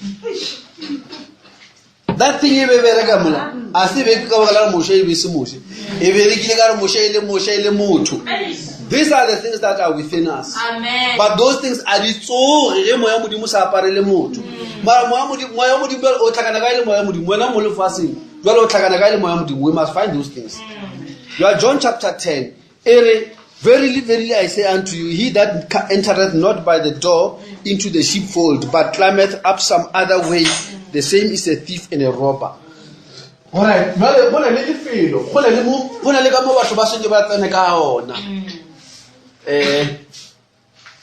That thing e be bereka mola, a se be ka baka la gore Moshe e be se Moshe. E berekile ka gore Moshe e le Moshe e le motho. These are the things that are within us. Amen. But those things a di tsoge ge moya Modimo sa aparele motho. Mara moya Modimo, moya Modimo jwale o tlhakana kae le moya Modimo? Wena mo lefaseng jwale o tlhakana kae le moya Modimo? We must find those things. You are John chapter 10. E re, verily, verily, I say unto you, he that entereth not by the door into the sheepfold, but climbeth up some other way, the same is a thief and a robber. All right, jwale go na le lefelo, go na le mo, go na le ka mo batho ba sentse ba tsene ka ona.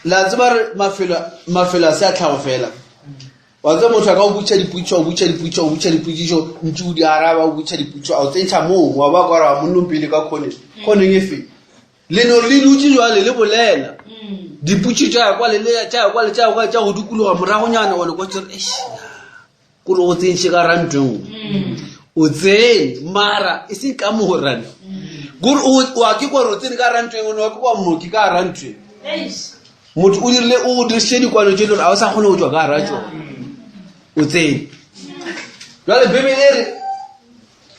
La tseba re mafelo a se a tlhago fela. Wa tseba motho a ka o botša dipotšišo, a o botša dipotšišo, a o botša dipotšišo, ntše o di araba, o botša dipotšišo, a o tsentšha moo, wa ba kwa ra monnong pele ka khoneng. Khoneng e fe? Le no le dutše jwale le bolela. Dipotšišo tša ya kwale, le tša ya kwale, tša ya kwale, tša go dikologa moragonyana, wa le kwa tšere, eish, kore o tsentšhe ka rantwe nngwe. O tsene, mara e seng ka morane. Kore o a ke kwa re o tsene ka rantwe nngwe, wa ke kwa mooki ka rantwe. Motho o dirile, o go dirišitše dikwano tše le gore ga o sa kgone go tšwa ka gara tšona. O tsene. Jwale Bibele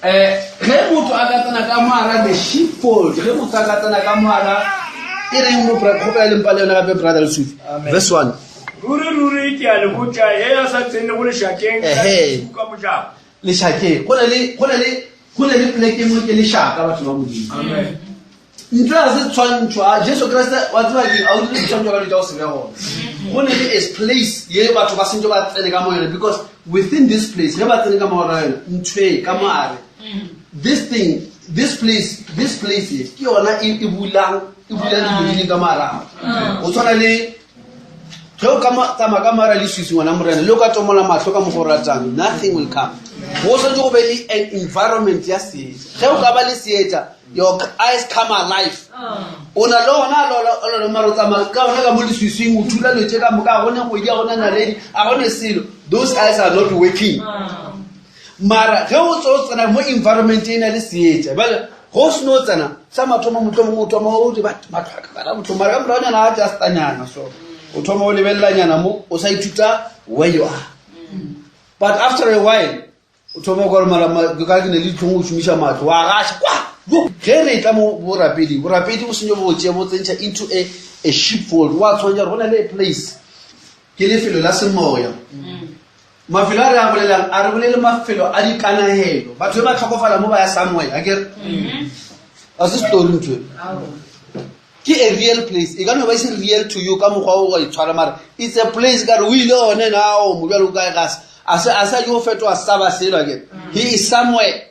e re, ge motho a ka tsena ka moara the sheepfold, ge motho a ka tsena ka moara, e reng mo kgopela le mpa le yona gape, Brother Lesufi. Amen. Verse 1. Ruri, ruri, ke a le botša, ye a sa tsenego lešakeng, ka Ehe. ka mojako. Lešakeng. Go na le, go na le, go na le poleke e nngwe ke lešaka, batho ba Modimo. Amen. Ntho ya se tshwantšho, a Jesu Kriste wa tseba ke a o dire ditshwantšho ka dilo tša go se be gona. Go na le a place ye batho ba sentse ba tsene ka mo yona, because within this place, ge ba tsene ka mo yona, ntho e ka mo gare, this thing, this place, this place e, ke yona e, e bulang, e bulang dilo di leng ka mo gare ga. Go tshwana le ge o ka tsamaya ka moara le swiswi, ngwana Morena, le o ka tomola mahlo ka mo go ratang, nothing will come. Go swanetse go be le an environment ya seetša. Ge o ka ba le seetša, your eyes come alive. O na le ona lo, lo, lo, mara o tsamaya ka ona ka mo leswiswing, o thula dilo tše ka moka, ga gone kgwedi, ga gone naledi, ga gone selo. Those eyes are not working. Mara ge o tso tsena mo environment e na le seetša, bjale ge o seno tsena, sa mathomo mohlomongwe o thoma o di batho matlho a ka bana bohloko, mara ka moragonyana a adjustanyana, so o thoma o lebelelanyana mo, o sa ithuta where you are. But after a while o thoma o kwa gore mara ka ke ne le ditlhong go šomiša mahlo, wa gaša kwa. Jo, ge re tla mo borapedi, borapedi bo senyo bo tšea bo tsentšha into a sheepfold, wa tshwanela gore go na le a place, ke lefelo la semoya. Mafelo a re a bolelang, a re bolele mafelo a dikanagelo. Batho ba ba tlhokofala mo ba ya somewhere, a ke re? A se story ntho e. Ke a real place. E ka no ba e se real to you ka mokgwa o go itshwara, mara it's a place ka re o ile one now, mo jwalo ka ga se. A se, a sa yo fetoga sa ba selo, a ke re? He is somewhere.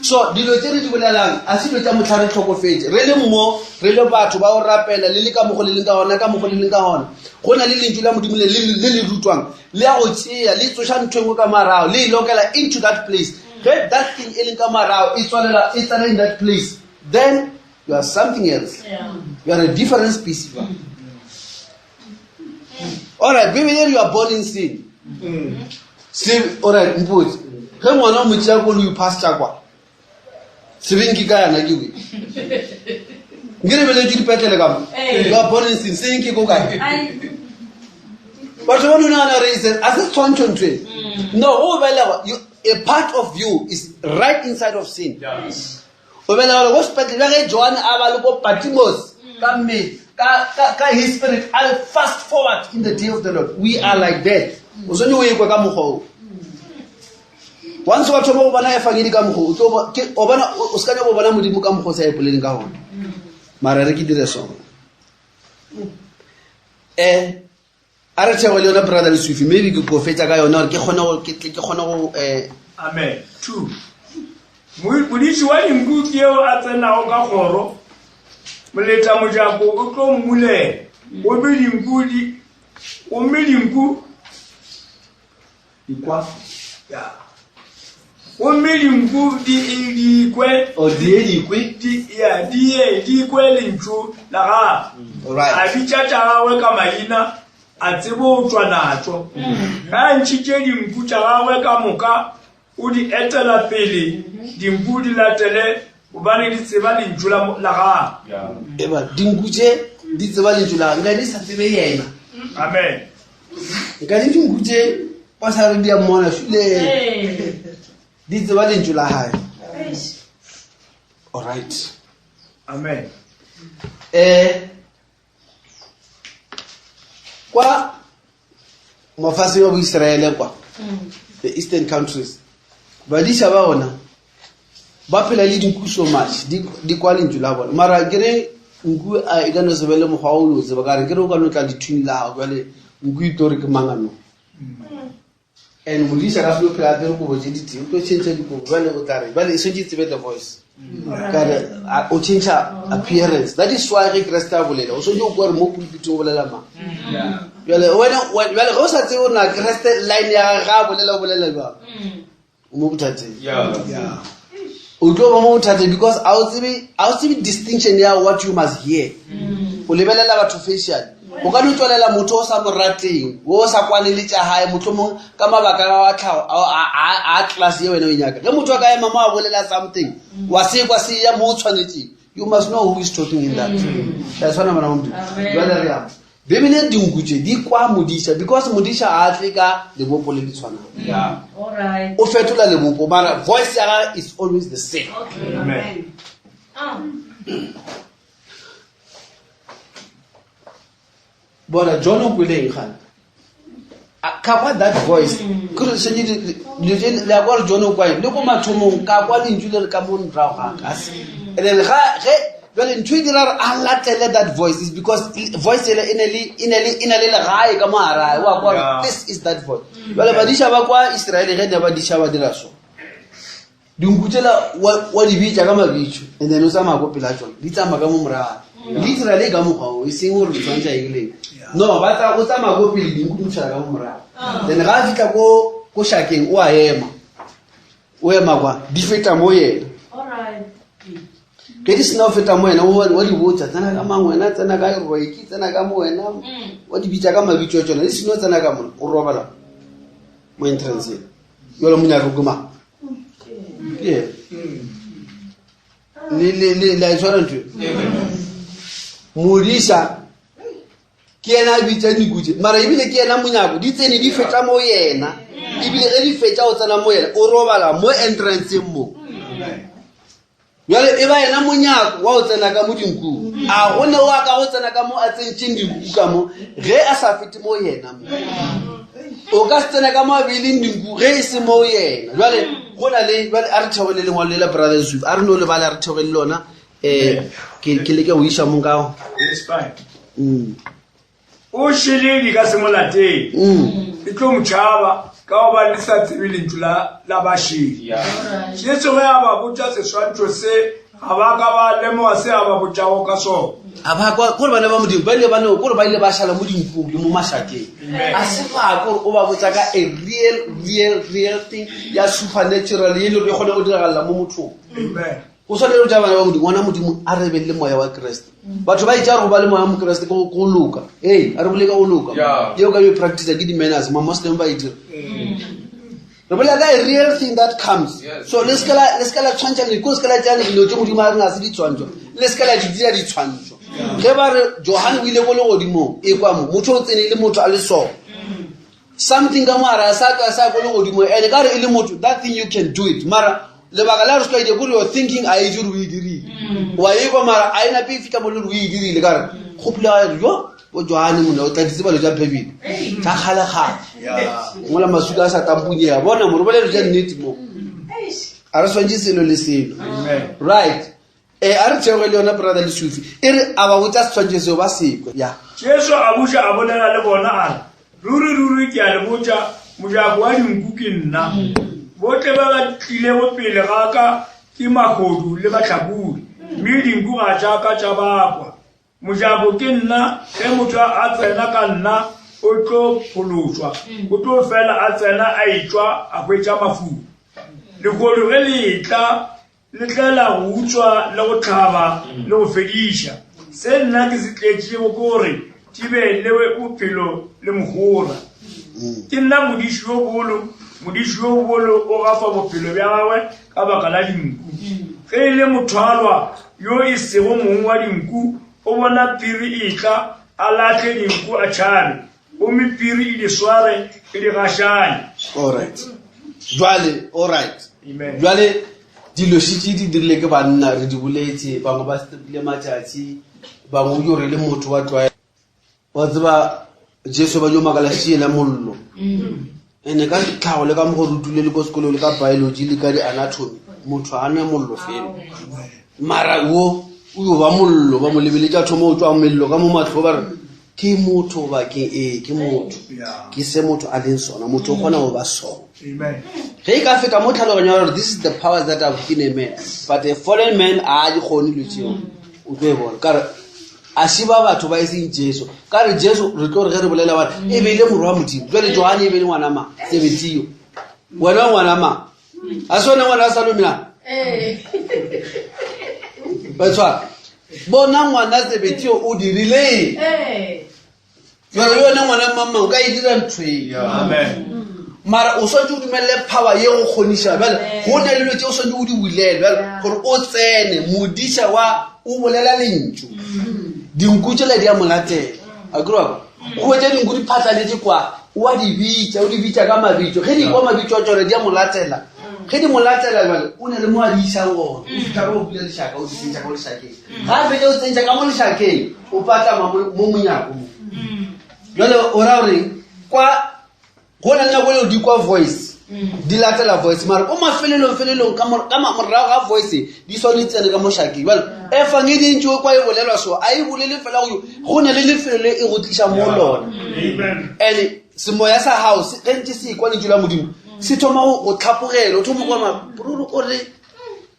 So dilo tse re di bolelang a se dilo tša mohla re hlokofetše. Re le mo, re le batho ba go rapela, le le ka mokgo le leng ka gona, ka mokgo le leng ka gona. Go na le lentšu la Modimo le, le, le le rutwang, le ya go tšea, le tsoša ntho e nngwe ka morago, le e lokela into that place. Ge that thing e leng ka morago e tswalela, e tsena in that place, then you are something else. You are a different species. All right, Bibele e re you are born in sin. Sin, all right, mpotse. Ge ngwana o mo tšea ko le o pastor kwa, sebeng ke ka yana ke we. Nke re beletše dipetlele ka mo. You are born in sin, sebeng ke ko kae? Batho ba no nagana gore a se tshwantšho ntho e. No, go belegwa, a part of you is right inside of sin. O belegwa go sepetlele, bja ge John a ba le ko Patmos, ka mmele, ka his spirit, a le fast forward in the day of the Lord. We are like that. O swanetše o ekwe ka mokgwa o. Once wa thoma go bona efangedi ka mokgo o tlo o bona o se ka nyaka go bona modimo ka mokgo o sa ipoleleng ka gona mara re ke dire sona um a re thego le yona brother lesufi maybe ke ko fetsa ka yona gore ke kgone go ke kgone go um amen two modiši wa dinku ke eo a tsenago ka kgoro moleta mojako o tlo mmulela gomme dinku di gomme dinku dikwa ya gomme dinku di e dikwe o di e dikwe di ya di e dikwe lentšu la gagwe Alright. a bitša tša gagwe ka maina a tsebo o tšwa natšo ge a ntšhitše dinku tša gagwe ka moka o di etela pele dinku di latele gobane di tseba lentšu la gagwe eba dinku tše di tseba lentšu la gagwe nka di sa tsebe yena amen nka di dinku tše ba sa re di a mmona file di tseba lentšu la gae alright amen um kwa mafaseng wa boiseraele kwa the eastern countries badiša ba ona ba phela le dinku so much di kwa lentšu la bona mara ke re nku a e ka no se be le mokgwa o yo tseba ka re ke re o ka no tla lethuni la gago jale nku e tlo re ke mangano and modiša ka selo phela apere kobo tše ditee o tlo change dikobo jale o tla re jale e swantse e tsebe the voice ka re o change appearance that is why ge kreste a bolela o swantse o kwa re mo pulpiteng o bolela mang jale wena jale ge o sa tsebe gore na kreste line ya gage ga a bolela o bolela jang o mo bothateng o tlo ba mo bothateng because a o tsebe a o tsebe distinction ya what you must hear o lebelela batho facial o ka no tswalela motho o sa mo rateng o sa kwane le tša gae mohlomong ka mabaka a tlhago a class ye wena o e nyaka ge motho a ka ema mo a bolela something wa se kwa se ya mo o tshwanetseng you must know who is talking in that ya tshwana bana ba modimo jale re yang bibele dinku tše di kwa modiša because modiša a tle ka lebopo le le tshwanang o fetola lebopo mara voice ya gage is always the same Amen. Bona john o kweleng gane ka kwa that voice kore sentse dilo tse le ya kwa gore john o kwae le ko mathomong ka kwa lentšu le re ka mo morago ga ka se and then ga ge jale ntho e dira gore a latele that voice is because voice ele e ne le e ne le e ne le legae ka mo garae wa kwa gore this is that voice jale badiša ba kwa israele ge ne ba diša ba dira so dinku tsela wa di bitša ka mabitso and then o tsamaya ko pela tsone di tsamaya ka mo morago literal e ka mokgwa o e seng gore tshwantsha e leng no ba tsa o tsamaya ko pele dinku di motshela ka mo morago ah. then ga a fitlha ko ko shakeng o a ema o ema kwa di feta mo yena ge di sena go feta mo wena wa di botsa tsena ka mang wena tsena ka roiki tsena ka mo wena mm. wa di bitsa ka mabitso a tsone di seno tsena ka mona o robala mo entranceng jalo monyako ke mang ke le le le la itshwara ntho modisa ke yena a bitsa dinku tse mara ebile ke yena monyako di tsene di fetsa mo yena ebile ge di fetsa o tsena mo yena o robala mo entranceng mo Bjale e ba yena monyako wa go tsena ka mo dinkung. A go ne wa ka go tsena ka mo a tsentšeng dinku ka mo ge a sa fete mo yena mo. O ka se tsena ka mo a beileng dinku ge e se mo yena. Bjale go na le bjale a re theoge le lengwalo le la Brother Zub. A re no lebale a re theoge le lona. Eh ke ke leke go iša mong ka. It's fine. O šele di ka se mo latele, mm. e tlo mo tšhaba ka gobane le sa tsebe lentšu la, la bašele. Jesu ge a ba botša seswantšho se, ga ba ka ba lemoga se a ba botšago ka sona. A ba kwa kore bana ba modimo ba ile ba no kore ba ile ba šala mo dinkung le mo mašakeng a se ba kore o ba botsa ka a real real real thing ya supernatural ye le gore e kgone go diragalela mo mothong Amen. O swanetše go tša bana ba Modimo, ngwana Modimo a re be le moya wa Kriste. Batho ba itša gore go ba le moya wa Mokriste ke go loka. Ee, a re bolele ka go loka. Yeo ka yo practice ke di-manners, ma-Muslim ba e dira. Re bolela ka a real thing that comes. So le se ke la tshwantšha le ko se ke la tšea dilo tše Modimo a reng ga se ditshwantšho. Le se ke la di dira ditshwantšho. Ge ba re Johane o ile ko legodimong, e kwa mo, motho o tsene le motho a le so. Something ka mo gare a sa tla sa ko legodimo and ka re e le motho that thing you can do it mara lebaka la re se tlwaile kore your thinking a itse gore o e dirile mm. wa e kwa mara a e nape e fitlha mo le gore o e dirile ka re kgopolo ya re jo o joane mona o tladitse balo tša bebele tša kgalegale ngola masuka a sa tampunyega bona more bolelo tša nnete mo mm. A re swantšhe selo le selo. Right. E a re theoge le yona brother Lesufi. E re a ba botsa setshwantšho seo ba sekwe. Ya. Jesu a buša a bolela le bona a re, Ruri, ruri, ke a le botša, mojako wa dinku ke nna. Bohle ba ba tlilego pele ga ka ke mahodu le bahlakodi, mme dinku ga tša ka tša ba kwa. Mojako ke nna, ge motho a tsena ka nna o tlo phološwa, o tlo fela a tsena a etšwa a hwetša mafulo. Lehodu ge le etla le tlela go utswa le go hlaba le go fediša. Se nna ke se tletšego ke gore ke be le bophelo le mohora. Ke nna modiši yo bolo, modiši yo bolo o gafa bophelo bja gagwe ka baka la dinku. Ge e le mothwalwa yo e sego mong wa dinku, o bona phiri e etla, a lahle dinku a tšhabe, gomme phiri e di sware e di gašanye. Alright. Jwale, alright. Jwale dilo šitše di dirile ke banna re di boletše, bangwe ba stepile matšatši, bangwe o yo re le motho wa tlwaela. Wa tseba Jesu ba yo makala šie la mollo. Ene ka tlhago le ka mo go rutile le ko sekolong le ka biology le ka di-anatomy, motho a ne mollo fela. Mara wo o yo ba mollo, ba mo lebeletše a thoma o tšwa mello ka mo mahlo ba re ke motho goba ke ee ke motho. Ke se motho a leng sona, motho o kgona go ba sona. Ge e ka feta mo tlhaloganyo ya gore this is the powers that have in a man, but a fallen man a di kgone dilo tseo. O tlo e bona. Ka re a se ba batho ba e seng Jesu. Ka re Jesu re tlo re ge re bolela ba re e be e le morwa wa Modimo. Jwale Johane e be e le ngwana mang? Sebetio. Wena o ngwana mang? A se wena ngwana wa Salome na? Ba tshwara. Bona ngwana Sebetio o dirile eng? Jwale le wena ngwana mang mang o ka e dira ntho e. Amen. Mara o swanetše o dumelele power ye go kgoniša. Bjale go na le dilo tše o swanetše o di bulele bjale gore o tsene. Modiša wa o bolela lentšu, dinku tšela di a mo latela. A ke re wa kwa? O hwetša dinku di phatlaletše kwa, o a di bitša, o di bitša ka mabitso. Ge di kwa mabitso a tšona di a mo latela. Ge di mo latela bjale o na le mo a di išang gona. O fihla ka go bula lešaka, o di tsentšha ka mo lešakeng. Ga a fetša o tsentšha ka mo lešakeng, o patlama mo monyako mo. Jwale o ra goreng? Kwa go na le nako leo di kwa voice, di latela voice, mara ko mafelelong felelong ka morago ga voice di swane di tsene ka mošakeng. Jwale efangedi e ntši o kwa e bolelwa so, a e bolele fela go go na le lefelo le e go tliša mo lona. And semoya sa gago ge ntše se ekwa lentšu la Modimo se thoma go tlhapogela, o thoma go bona broro o re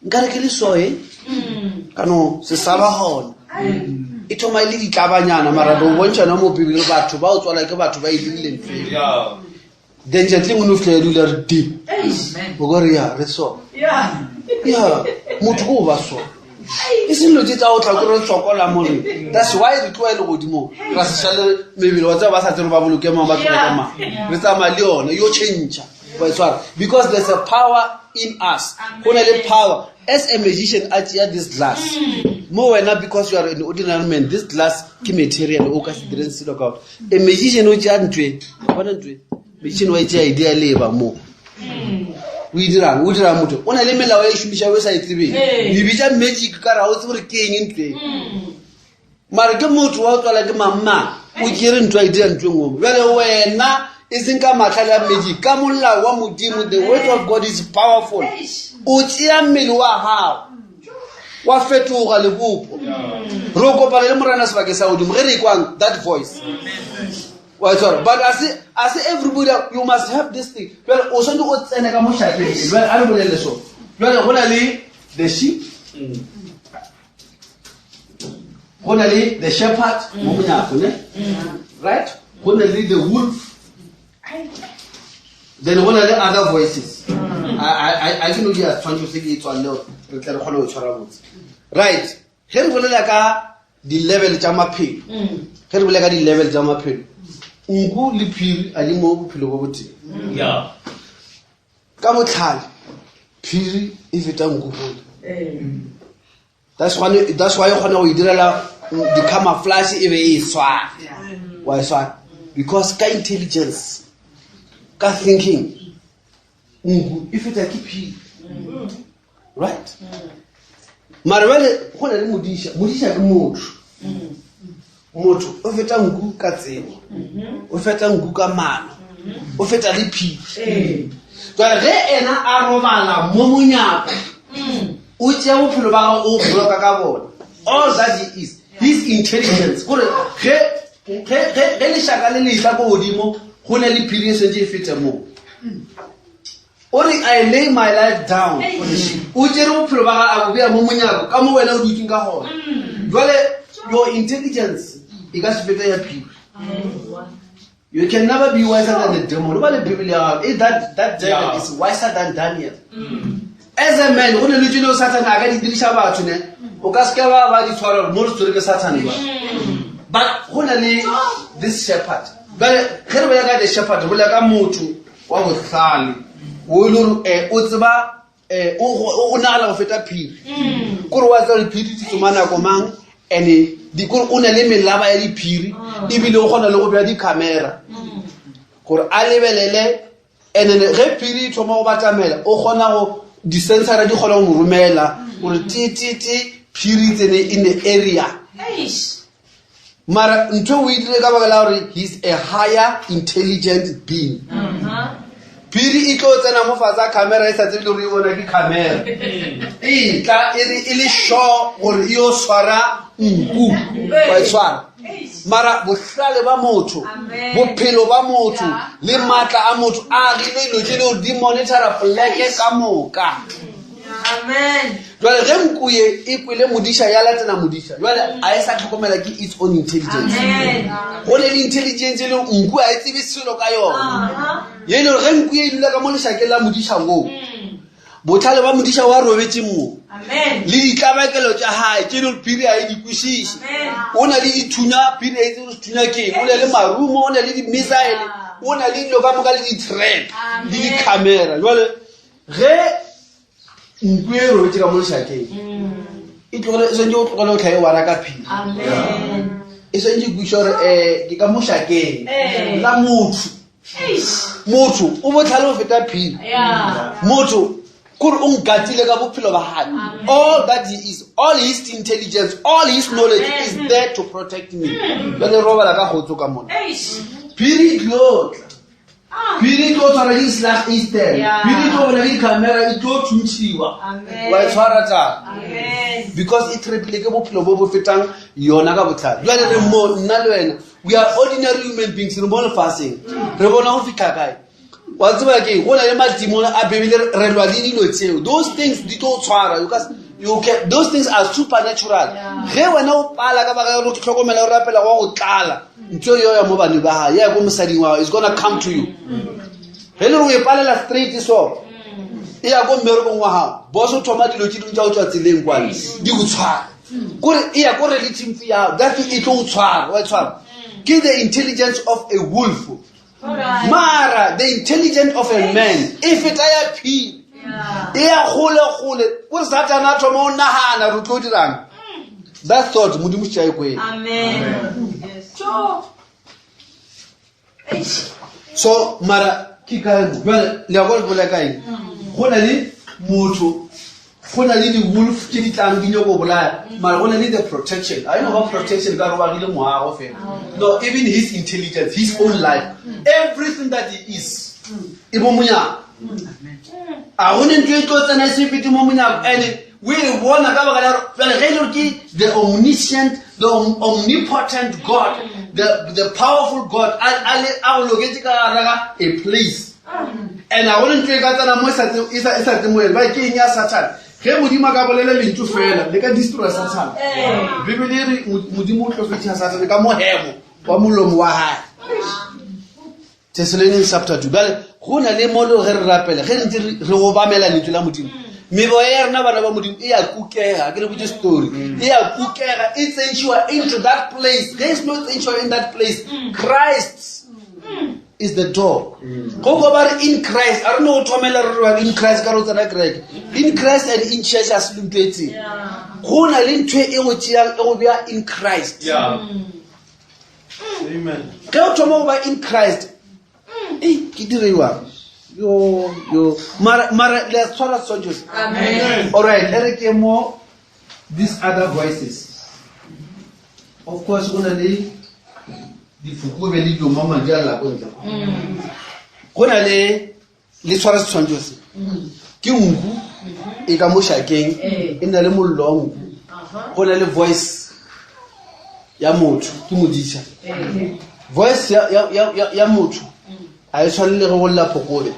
nkare ke le soe ka no se sa ba gona. E thoma e le ditlabanyana, mara re o bontšha mo Bibele batho ba o tswala ke batho ba e dirile ntho eo. Then tšatši lengwe no fihla ya dula re di. O ka re ya re so. Ya motho o ba so. E seng dilo tše tsa go tla ko re sokola mo re. That's why re tloa e legodimong. Ra se šale mebele wa tseba ba sa tsebe ba boloke mang ba tloge ka mang. Re tsamaya le yona yo change. Wa e tshwara? Because there's a power in us. Go na le power. As a magician a tšea this glass. Mo wena because you are an ordinary man, this glass ke material o ka se direng selo ka ona. A magician o tšea ntho e, wa bona ntho e? Magician wa e tšea idea leba mo. O e dirang? O dirang motho? O na le melao e šomišago e sa e tsebeng. O e bitša magic ka re ga o tsebe gore ke eng ntho e. Mara ke motho wa o tswala ke mang mang, o tšere ntho a e dira ntho e nngwe. Bjale wena e seng ka mahlale a magic, ka molao wa Modimo, the word of God is powerful. O tšea mmele wa gago wa fetoga lebopo. Re o kopana le Morena sebakeng sa godimo ge re ekwang that voice. Wa e tshwara? But a se everybody, you must have this thing. Bjale o swanetše o tsene ka mošakeng. Bjale a re bolele so. Bjale go na le the sheep, go na le the shepherd mo monyako, ne? Right? Go na le the wolf, then go na le other voices. A ke no dia tshwantsho se ke e tswalle gore re tle re kgone go tshwara botse. Right? Ge re bolela ka di-level tša maphelo, ge re bolela ka di-level tša maphelo, nku le phiri a di mo bophelo bo botee. Ka botlhale phiri e feta nku gole. That's why, that's why e kgona go e direla di-camouflage e be e swara. Wa e swara? Because ka intelligence, ka thinking, nku e feta ke phiri. Right? Mara bjale go na le modiša. Modiša ke motho. Motho o feta nku ka tsebo, o feta nku ka mano, o feta le phiri. Jale ge ena a robala mo monyako, o tšea bophelo ba gago o bloka ka bona. All that he is, his intelligence. Gore ge ge ge ge lešaka le letla ko godimo, go na le phiri e swantše e fete moo. O re, I lay my life down for the sheep. O tšere bophelo ba gagwe a bo bea mo monyako ka mo wena o dutseng ka gona. Jwale your intelligence e ka se fete ya phiri. You can never be wiser than the demon. O ba le Bibele ya gago. Eh, that, that devil Yeah. is wiser than Daniel. As a man, go ne le tšelo Satan a ka di diriša batho ne. O ka se ke ba ba di tshwara mo re tshwere ke Satan ba. But go na le this shepherd. Bjale ge re bolela ka the shepherd, re bolela ka motho wa bohlale o e le gore eh, o tseba eh, o nagana go feta phiri mm. kore wa tseba diphiri di tsoma nako mang and kore o na le melaba ya diphiri ah. ebile o kgona le go bja di-camera mm. gore a lebelele and then ge phiri e thoma go batamela o kgona go di-sensora di kgona go mo romela mm. gore te te te phiri tsene in the area mara ntho o e dire ka baka la gore he's a higher intelligent being phiri e tlo tsena mo fatshe a camera e sa tsebe le gore e bona ke camera e tla e re e le sure gore e yo tshwara nku wa e tshwara mara bohlale ba motho bophelo ba motho le maatla a motho a agile dilo tse le gore di monitora poleke ka moka jale ge nku ye e kwele modiša ya latela modiša jale a e sa tlhokomela ke its own intelligence go ne le intelligence e le nku a e tsebe selo ka yona ye e le gore ge nku ye e dula ka mo lešakeng la modiša moo mm. botlhale ba modiša wa robetse moo le ditlabakelo tša gae tše le gore phiri a e di kwešiše o na le dithunya phiri a itse gore sethunya ke eng o na le marumo o na le di-missile o na le dilo ka moka le di-trap le di-camera jale ge nku e robetse ka mo lešakeng e tlogele e swantse o tlogele o tlhae wara ka phiri e swantse kwiša gore um ke ka mo šakeng la motho motho o botlhale go feta phiri motho kore o nkatile ka bophelo ba gae all that he is all his intelligence all his knowledge is there to protect me jale robala ka gotso ka mona phiri e tlotla Ah. Phiri e tlo tshwara ke di-slash eastern phiri e tlo bona ke di-camera e tlo thuntšhiwa wa e tshwara tsala because e trepile ke bophelo bo bo fetang yona ka botlhale jale re mo nna le wena we are ordinary human beings re mo lefatsheng re bona go fitlha kae wa tseba ke go na le madimone a bebile re lwa le dilo tseo those things di tlo tshwara you can, you can, those things are supernatural ge wena o pala ka baka gore tlhokomela o rapela wa go tlala ntho yo ya mo bane ba gae ya ko mosading wa is gonna come to you ge le gore o e palela straight so e ya ko mmerekong wa gago boss o thoma dilo tse dingwe tsa go tswa tseleng kwane di go tshwara kore e ya ko relative ya gago that e tlo go tshwara wa e tshwara ke the intelligence of a wolf mara the intelligence of a man e feta ya phiri e ya kgole-kgole kore satana a thoma o nagana re tlo dirang that thought modimo se e kwele so mara ke kae mo jale le ya ko le bolela kaeng go na le motho go na le di-wolf tse di tlang di nyako bolaya mara go na le the protection a e no ba protection ka gore ba agile moago fela no even his intelligence his own life everything that he is e bo monyako a go ne ntho e tlo tsena e se fete mo monyako and o e bona ka baka la gore fela ge e le gore ke the omniscient the omnipotent god the, the powerful god a a go loketse ka gare ga a place and a gone ntho e ka tsena mo e sa e tse moele ba ke eng ya satan ge modimo a ka bolela lentšu fela le ka destroya satan bibele e re modimo o tlo fetša satan ka mohemo wa molomo wa gae Thessalonians chapter 2 bjale go na le mo le ge re rapela ge re ntse re obamela lentšu la modimo meboya ya rena bana ba modimo e ya kukega ke le botse story e ya kukega e tsentšhiwa into that place ge e seno tsentšhiwa in that place christ is the door go ko ba re in christ a re no go thomela re re in christ ka re o tsena kereke in christ and in church a se le ntho e tseng go na le ntho e go tšeang e go bea in christ ge o thoma go ba in christ ei ke direiwa yo yo mara mara le a tshwara setswantšho se alright e re ke mo these other voices of course go na le difokobe le dilo mo madi a lla ko ntle go na le Le tshwara setshwantšho se. Ke nku e ka mo šakeng, e na le mollo wa nku. Go na le voice ya motho, ke modiša. Voice ya, ya, ya, ya, ya motho ga e tshwane le ge go lla phokobe.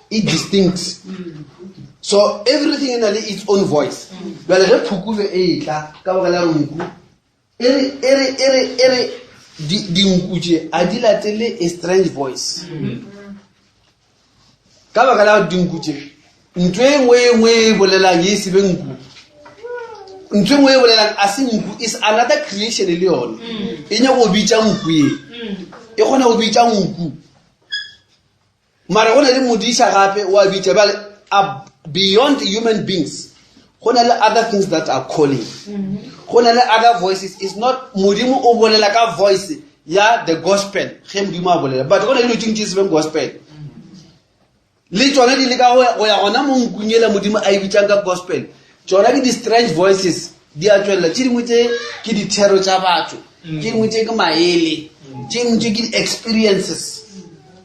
E distinct. So everything e na le its own voice. Bjale ge phokobe e tla ka baka la gore nku e re e re e re e re dinku tše a di latele a strange voice. Ka baka la dinku tše ntho e nngwe e nngwe e bolelang e se be nku, ntho e nngwe e bolelang a se nku, is another creation le yone e nyaka go bitša nku ye, e kgona go bitša nku. Mara go na le modiša gape wa bitša. Bjale beyond human beings go na le other things that are calling, go na le other voices. It's not Modimo o bolela ka voice ya the gospel ge Modimo a bolela, but go na le dilo tše dintši se beng gospel le tšona di leka go ya gona mo nkung ela Modimo a e bitsang ka gospel. Tšona ke di-strange voices di a tšwelela. Tše dingwe tše ke dithero tša batho, tše dingwe tše ke maele, tše dingwe tše ke di-experiences.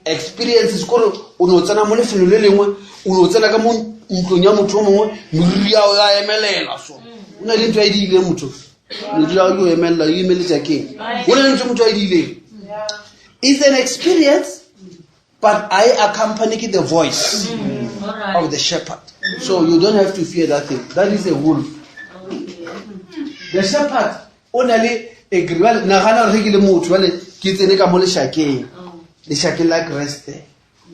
Experiences kore o no tsena mo lefelo le lengwe, o no tsena ka mo ntlong ya motho o mongwe, meriri yao ya emelela. So o na le ntho a e diileng, motho meriri yao yo emelela, o emeletša keng? O na le ntho motho a e diileng. It's an experience, but I accompany the voice of the shepherd. So you don't have to fear that thing. That is a wolf. The shepherd o na le agree. Bjale nagana gore ge ke le motho, bjale ke tsene ka mo lešakeng, lešakeng la Kreste,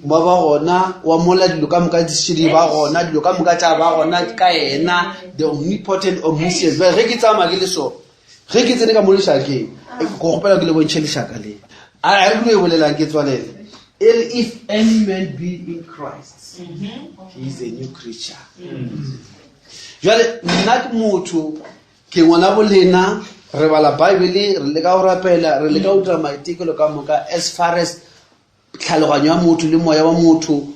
ba ba gona wa mola dilo ka moka di šedi ba gona, dilo ka moka tša ba gona ka yena, the omnipotent, omniscient. Bjale ge ke tsamaya ke le so, ge ke tsene ka mo lešakeng, go kgopela ke le bontšhe lešaka le. A re dilo e bolelang ke tswalele. E re, if any man be in Christ, he is a new creature. Jwale nna ke motho, ke ngwana bolena, re bala Bible, re leka go rapela, re leka go dira maitekelo ka moka as far as tlhaloganyo ya motho le moya wa motho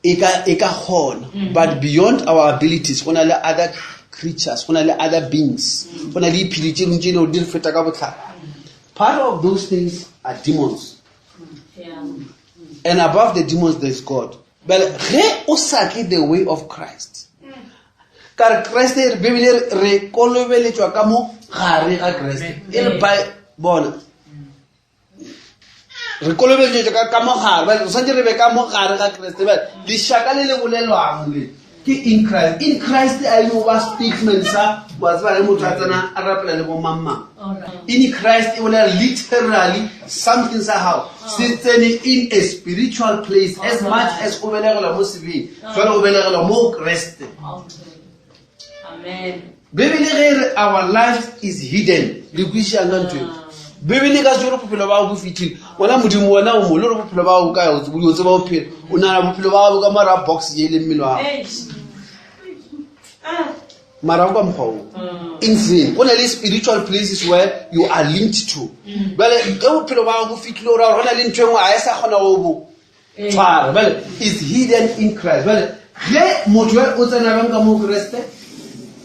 e ka, e ka kgona. But beyond our abilities go na le other creatures, go na le other beings, go na le diphedi tše dingwe tše e lego di re feta ka botlhale. Part of those things are demons. And above the demons there is God. But ge o sa tle the way of Christ, ka re Kriste e re, Bibele e re, re kolobeletšwa ka mo gare ga Kriste. E re by bona re kolobeletšwa ka, ka mo gare, bjale re swanetše re be ka mo gare ga Kriste. Bjale lešaka le le bolelwang le ke in Christ. In Christ a e no ba statement sa wa tseba ge motho a tsena a rapela le bomangmang. In Christ e bolela literally something sa gago se tsene in a spiritual place. As much as o belegelwa mo sebeng, jwale o belegelwa mo Kriste. Bibele ge e re our life is hidden, le kwešišang ka ntho eo. Bibele ka se gore bophelo ba gago bo fihlile. Wena Modimo, wena o mo le gore bophelo ba gago kae, o tseba o phela. O nagana bophelo ba gago ka mara box ye e leng mmele wa gago. Mara go ka mokgwa o. In vain. Go na le spiritual places where you are linked to. Bjale ge bophelo ba gago bo fihlile, o ra gore go na le ntho e nngwe ga e sa kgona go bo tshwara. Bjale is hidden in Christ. Bjale ge motho o tsena bjang ka mo Kriste?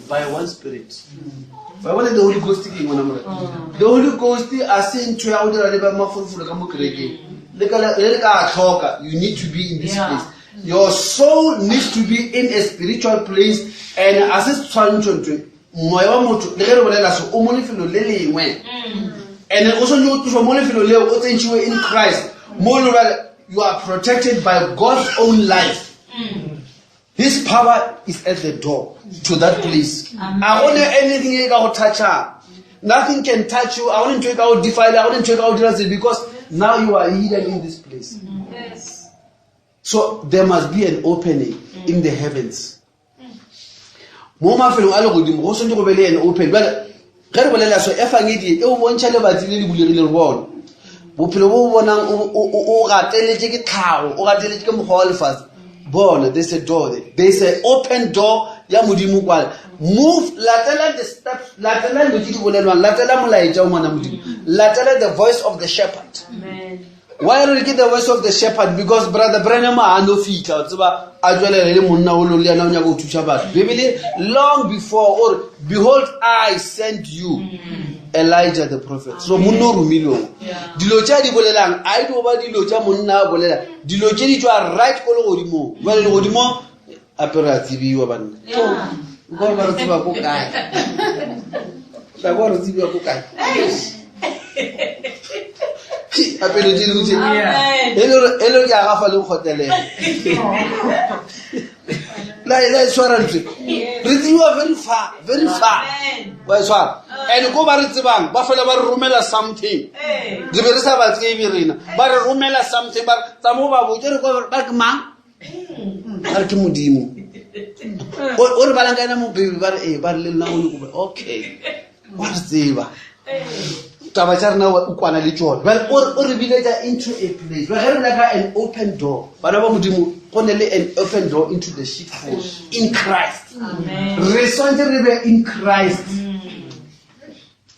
By one spirit. Ba bone the Holy Ghost ke eng, ngwana Morena? The Holy Ghost a se ntho ya go dira le ba mafolofolo ka mo kerekeng. Le ka le ka tlhoka, you need to be in this place. Your soul needs to be in a spiritual place, and a se tshwantšho ntho moya wa motho le ge re bolela so o mo lefelo le lengwe, and o swanetše go tlošwa mo lefelo leo o tsentšhiwe in Christ mo le gore you are protected by God's own life. His power is at the door to that place. A go ne anything e ka go touchang. Nothing can touch you. A go ne ntho e ka go defile, a go ne ntho e ka go dira sebe, because now you are hidden in this place. So there must be an opening in the heavens. Mo mafelong a legodimo go swanetše go be le an open. Bjale ge re bolela so, efangedi e o bontšha lebatsi le le bulegile re bona. Bophelo bo bo bonang o gateletše ke tlhago, o gateletše ke mokgwa wa lefase. Bona, there's a door there. There's an open door ya Modimo kwale. Move, latela the steps, latela dilo tše di bolelwang, latela molaetša wa ngwana Modimo. Latela the voice of the shepherd. Amen. Why re ke the voice of the shepherd? Because Brother Branham a no fihla, o tseba, a tšwelela le monna o le yena o nyaka go thuša batho. Bibele long before or behold I send you. Elijah the prophet. So monna o romilwego. Dilo tše a di bolelang a e dio ba dilo tša monna a bolela. Dilo tše di tšwa right ko legodimong. Jwale legodimo ape re a tsebiwa banna. Nka gore ba re tseba ko kae. Tla kwa re tsebiwa ko kae. Ape dilo tše dingwe tše. E le gore e le gore ke a gafa le nkgotelela. La la e tshwara ntho. Re tsebiwa very far, very far. Wa e tshwara. And ko ba re tsebang ba fela ba re romela something. Re be re sa ba tsebe rena. Ba re romela something ba re tsa mo ba botse re kwa ba re ke mang? Ba re ke Modimo. O o re balang ka ena mo Bible ba re ee ba re le nna o nyako okay. Wa re tseba. Taba tša rena o kwana le tšona. Bjale o re o re biletša into a place. Bjale ge re bolela ka an open door, bana ba Modimo go ne le an open door into the sheepfold in Christ. Re swantse re be in Christ.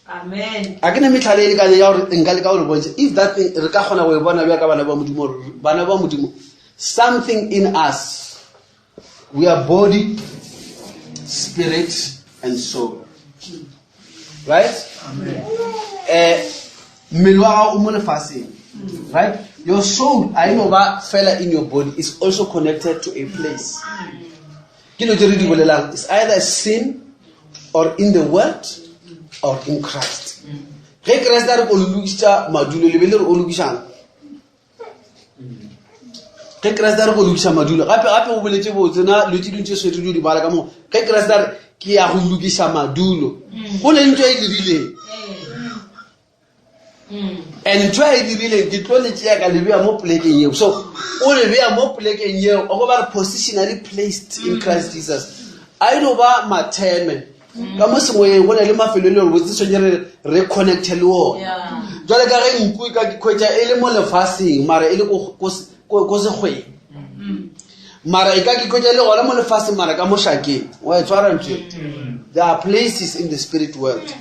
Amen. A ke na metlhale e lekane ya gore nka leka gore bontšha if that thing re ka kgona go e bona bja ka bana ba Modimo gore bana ba Modimo something in us we are body spirit and soul right eh mmele wa gago o mo lefaseng right your soul a e no ba fela in your body is also connected to a place ke dilo tse re di bolelang is either sin or in the world or in Christ ge Kriste a re ko lokiša madulo le be le re o lokišang ge Kriste a re go lokiša madulo gape gape o boletse botse na dilo tse dingwe tse swere di bala ka moo ge Kriste a re ke ya go lokiša madulo go ne ntho e dirileng and ntho e dirileng ke tlo le tšea ka le bea mo polekeng eo so o le bea mo polekeng eo o go ba re positionally placed in Christ Jesus a e no ba matheme ka mo semoyeng go na le mafelo e le gore botse tshwanetse re re connecte le one jwale ka ge nku e ka kgwetsa e le mo lefaseng mara e le ko sekgweng mara e ka ke kgwetsa e le gona mo lefaseng mara ka mošakeng wa e tshwara ntho there are places in the spirit world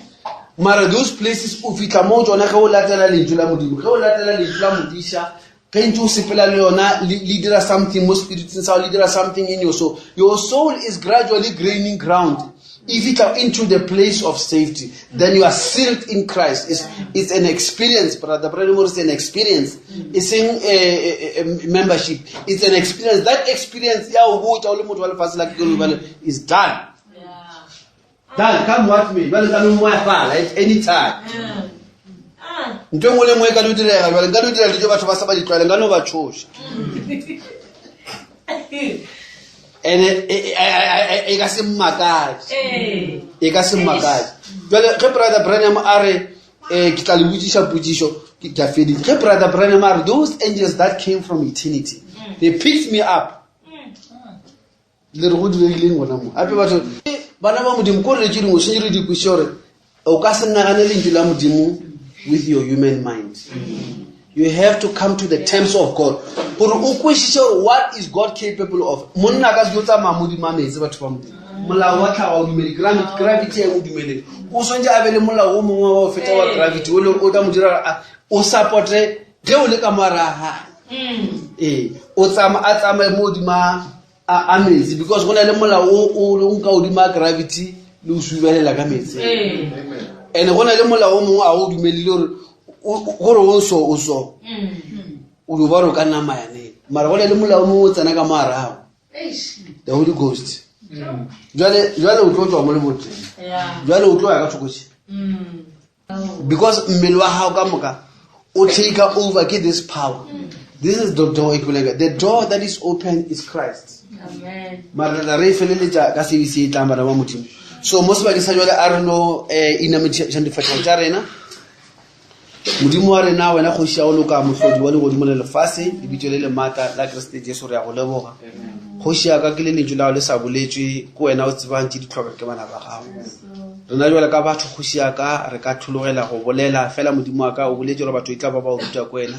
mara those places o fitlha mo tsone ge o latela lentšu la modimo ge o latela lentšu la modiša ge ntse o sepela le yona le dira something mo spiriteng sa le dira something in your soul your soul is gradually gaining ground if you come into the place of safety then you are sealed in Christ it's, it's an experience brother brother it's an experience it's in a, a, a membership it's an experience that experience ya o botša o le motho wa lefase la ke is done done come what may jwale ka no moya at any time ntho e nngwe le nngwe e ka no direga jwale nka no dira dijo batho ba sa ba di tlwaele nka no ba tshoša ene e ka se mmakatše e ka se mmakatše jwale ge brother Branham a re um ke tla le botsiša potsišo ke a feditše ge brother Branham a re those angels that came from eternity they picked me up le re go diregileng gona mo gape batho bana ba modimo ko re tse dingwe sentse re di kwise gore o ka se nagane lentšu la modimo with your human mind you have to come to the terms of god gore o kwešiše gore what is god capable of monna ka se yo tsamaya modimo a metse batho ba modimo molao wa tlhago o dumele gravity e o dumeleng o swantse a be le molao o mongwe wa go feta wa gravity o le o tla mo dira o supporte ge o le ka moraga ee o tsama a tsamaye mo godima a metsi because go na le molao o o nka godimo a gravity le o subelela ka metsi and go na le molao o mongwe a o dumelile gore gore o so o so o dio ba re o ka nama yaneng mara go na le molao o mongwe o tsena ka moarago the holy ghost jale jale o tlo tswa mo leboteng jale o tlo ya ka thokotse because mmele wa gago ka moka o take over ke this power this is the door e the door that is open is christ mara re e feleletša ka sebe se e tlang bana ba modimo so mo sebakeng sa jale a re no um inamišang difatlhego tša rena modimo wa rena wena kgoši ya go loka mohlodi wa legodimo le lefase lebitso le le maatla la keresete jesu re ya go leboga kgoši ya ka ke le lentšu la go le sa boletswe ke wena o tsebang tše di tlhoka ke bana ba gago Rena bjalo ka batho, kgoši ya ka, re ka thologela go bolela, fela Modimo wa ka o boletše gore batho e tla ba ba o ruta ko wena.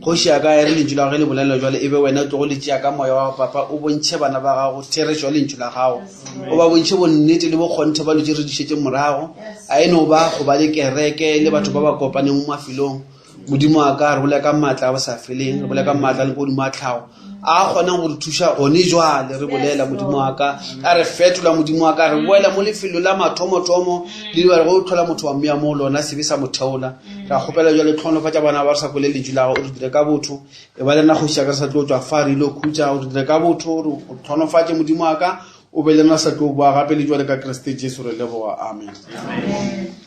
Kgoši ya ka, e re lentšu la gago ge le bolela jwale, e be wena o tlogo le tšea ka moya wa papa, o bontšhe bana ba gago therešo ya lentšu la gago, o ba bontšhe bonnete le bokgonthe ba lotše re di šetše morago. A e no ba go ba le kereke le batho ba ba kopaneng mo mafelong. Modimo wa ka, re bolela ka maatla a bo sa feleng, re bolela ka maatla le godimo a tlhago. A kgonang go re thuša gone jwale re bolela modimo wa ka a re fetola modimo wa ka re boela mo lefelo la mathomothomo le dibare go tlhola motho wa mmea mo lona sebe sa motheola ra kgopela jwale tlhonolofatša bana ba re sa kwele lentšu la gago o re dire ka botho e ba le nna kgoši ya ka re sa tlo tswa fa re ile khutša o re dire ka botho o re tlhonolofatše modimo wa ka o be le nna sa tlo boa gape le jwale ka kriste jesu re leboga amen, amen.